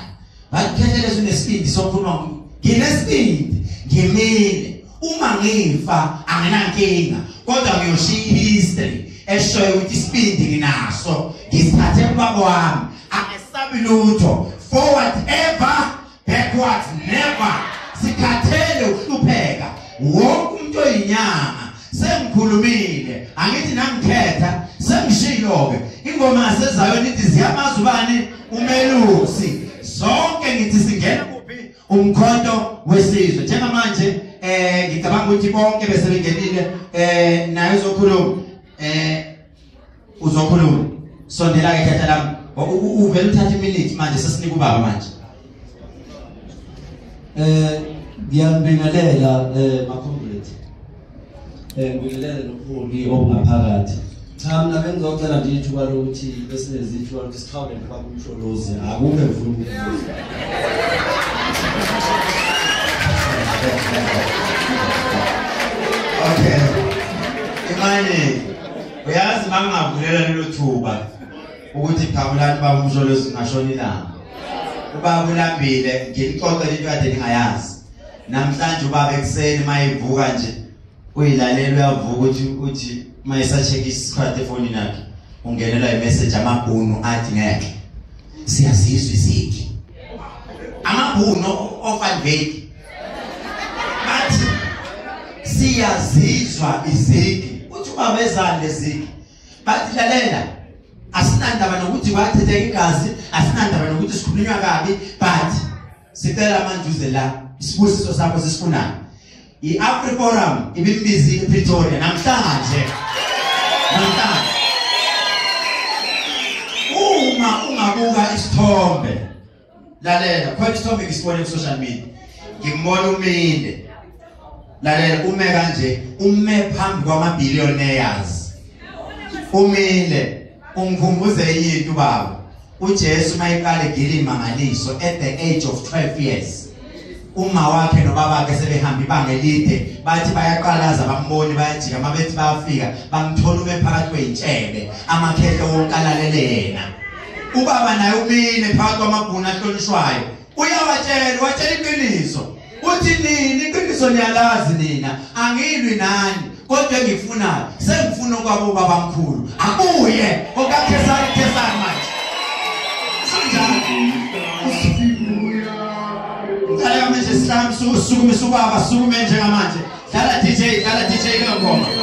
Speaker 1: bathi Khehlelezi unesibindi sokukhuluma. Nginesibindi, ngimile, uma ngifa anginankinga, kodwa ngiyoshiya history eshoyo ukuthi isibindi nginaso, ngisithathe kubaba wami, angesabi lutho, forward ever, backwards never. Sikhathele ukuhlupheka, wonke umuntu oyinyanga sengikhulumile, angithi nangikhetha sengishilo ke ingoma yaseZayoni ithi ziyamazi ubani umelusi, zonke ngithi singena kuphi umkhonto wesizwe. Njengamanje ngicabanga ukuthi bonke bese bengenile, naye uzokhuluma, uzokhuluma. Sondela ke khetha lami, uvela uthatha iminute manje, sesinika ubaba manje.
Speaker 13: Ngiyambingelela ma-comrade, ngibingelele nobuholi obungaphakathi. Cha, mina bengizocela nje ithuba lokuthi esinezithuba lokuthi sixhawule nobaba uMsholozi, akukho engifuna ukubuza.
Speaker 1: Okay, imani uyazi mangingavulela lelo thuba ukuthi qhamulani baba uMsholozi ngashona ilanga. Ubaba ulambile, ngilixoxe into kade ningayazi. Namhlanje ubaba ekuseni mayivuka nje uyilalela uyavuka ukuthi uthi mayisacheck isikhathi efonini yakhe ungenelwa imessage amabhunu athi ngeke siyazizwa iziki amabhunu ofanveki bathi Siyazizwa izigi. Uthi ubaba ezani lezigi. Bathi lalela, asinandaba nokuthi kwathetheka igazi, asinandaba nokuthi sikhulunywa kabi, but sicela manje uze la, isibusiso sakho sisifunayo. I-AfriForum ibimbizile ePretoria namhlanje. Namhlanje. Uma ungabuka isithombe, lalela, khona isithombe ngisibone ku social media. Ngimbona umile. Lalela, ume kanje, ume phambi kwama billionaires. Umile, ungikhumbuze into baba. uJesu mayiqala egila imangaliso at the age of 12 years. Uma wakhe nobaba wakhe sebehamba ibanga elide, bathi bayaqalaza bambone bayajika, mabethi bayafika bamthola ume phakathi kweyintshebe, amakhehlo wonke alalele yena. Ubaba naye umile phakathi kwamabhunu ahlonishwayo, uyawatshela, watshela iqiniso. Uthi nini iqiniso niyalazi nina, angilwi nani, kodwa engifunayo sengifuna okwabo babamkhulu, abuye okaKhesari Khesari manje. Sinjalo. Dlala manje Islam, sukume subaba, sukume njengamanje. Dlala DJ, dlala DJ leyo ngoma.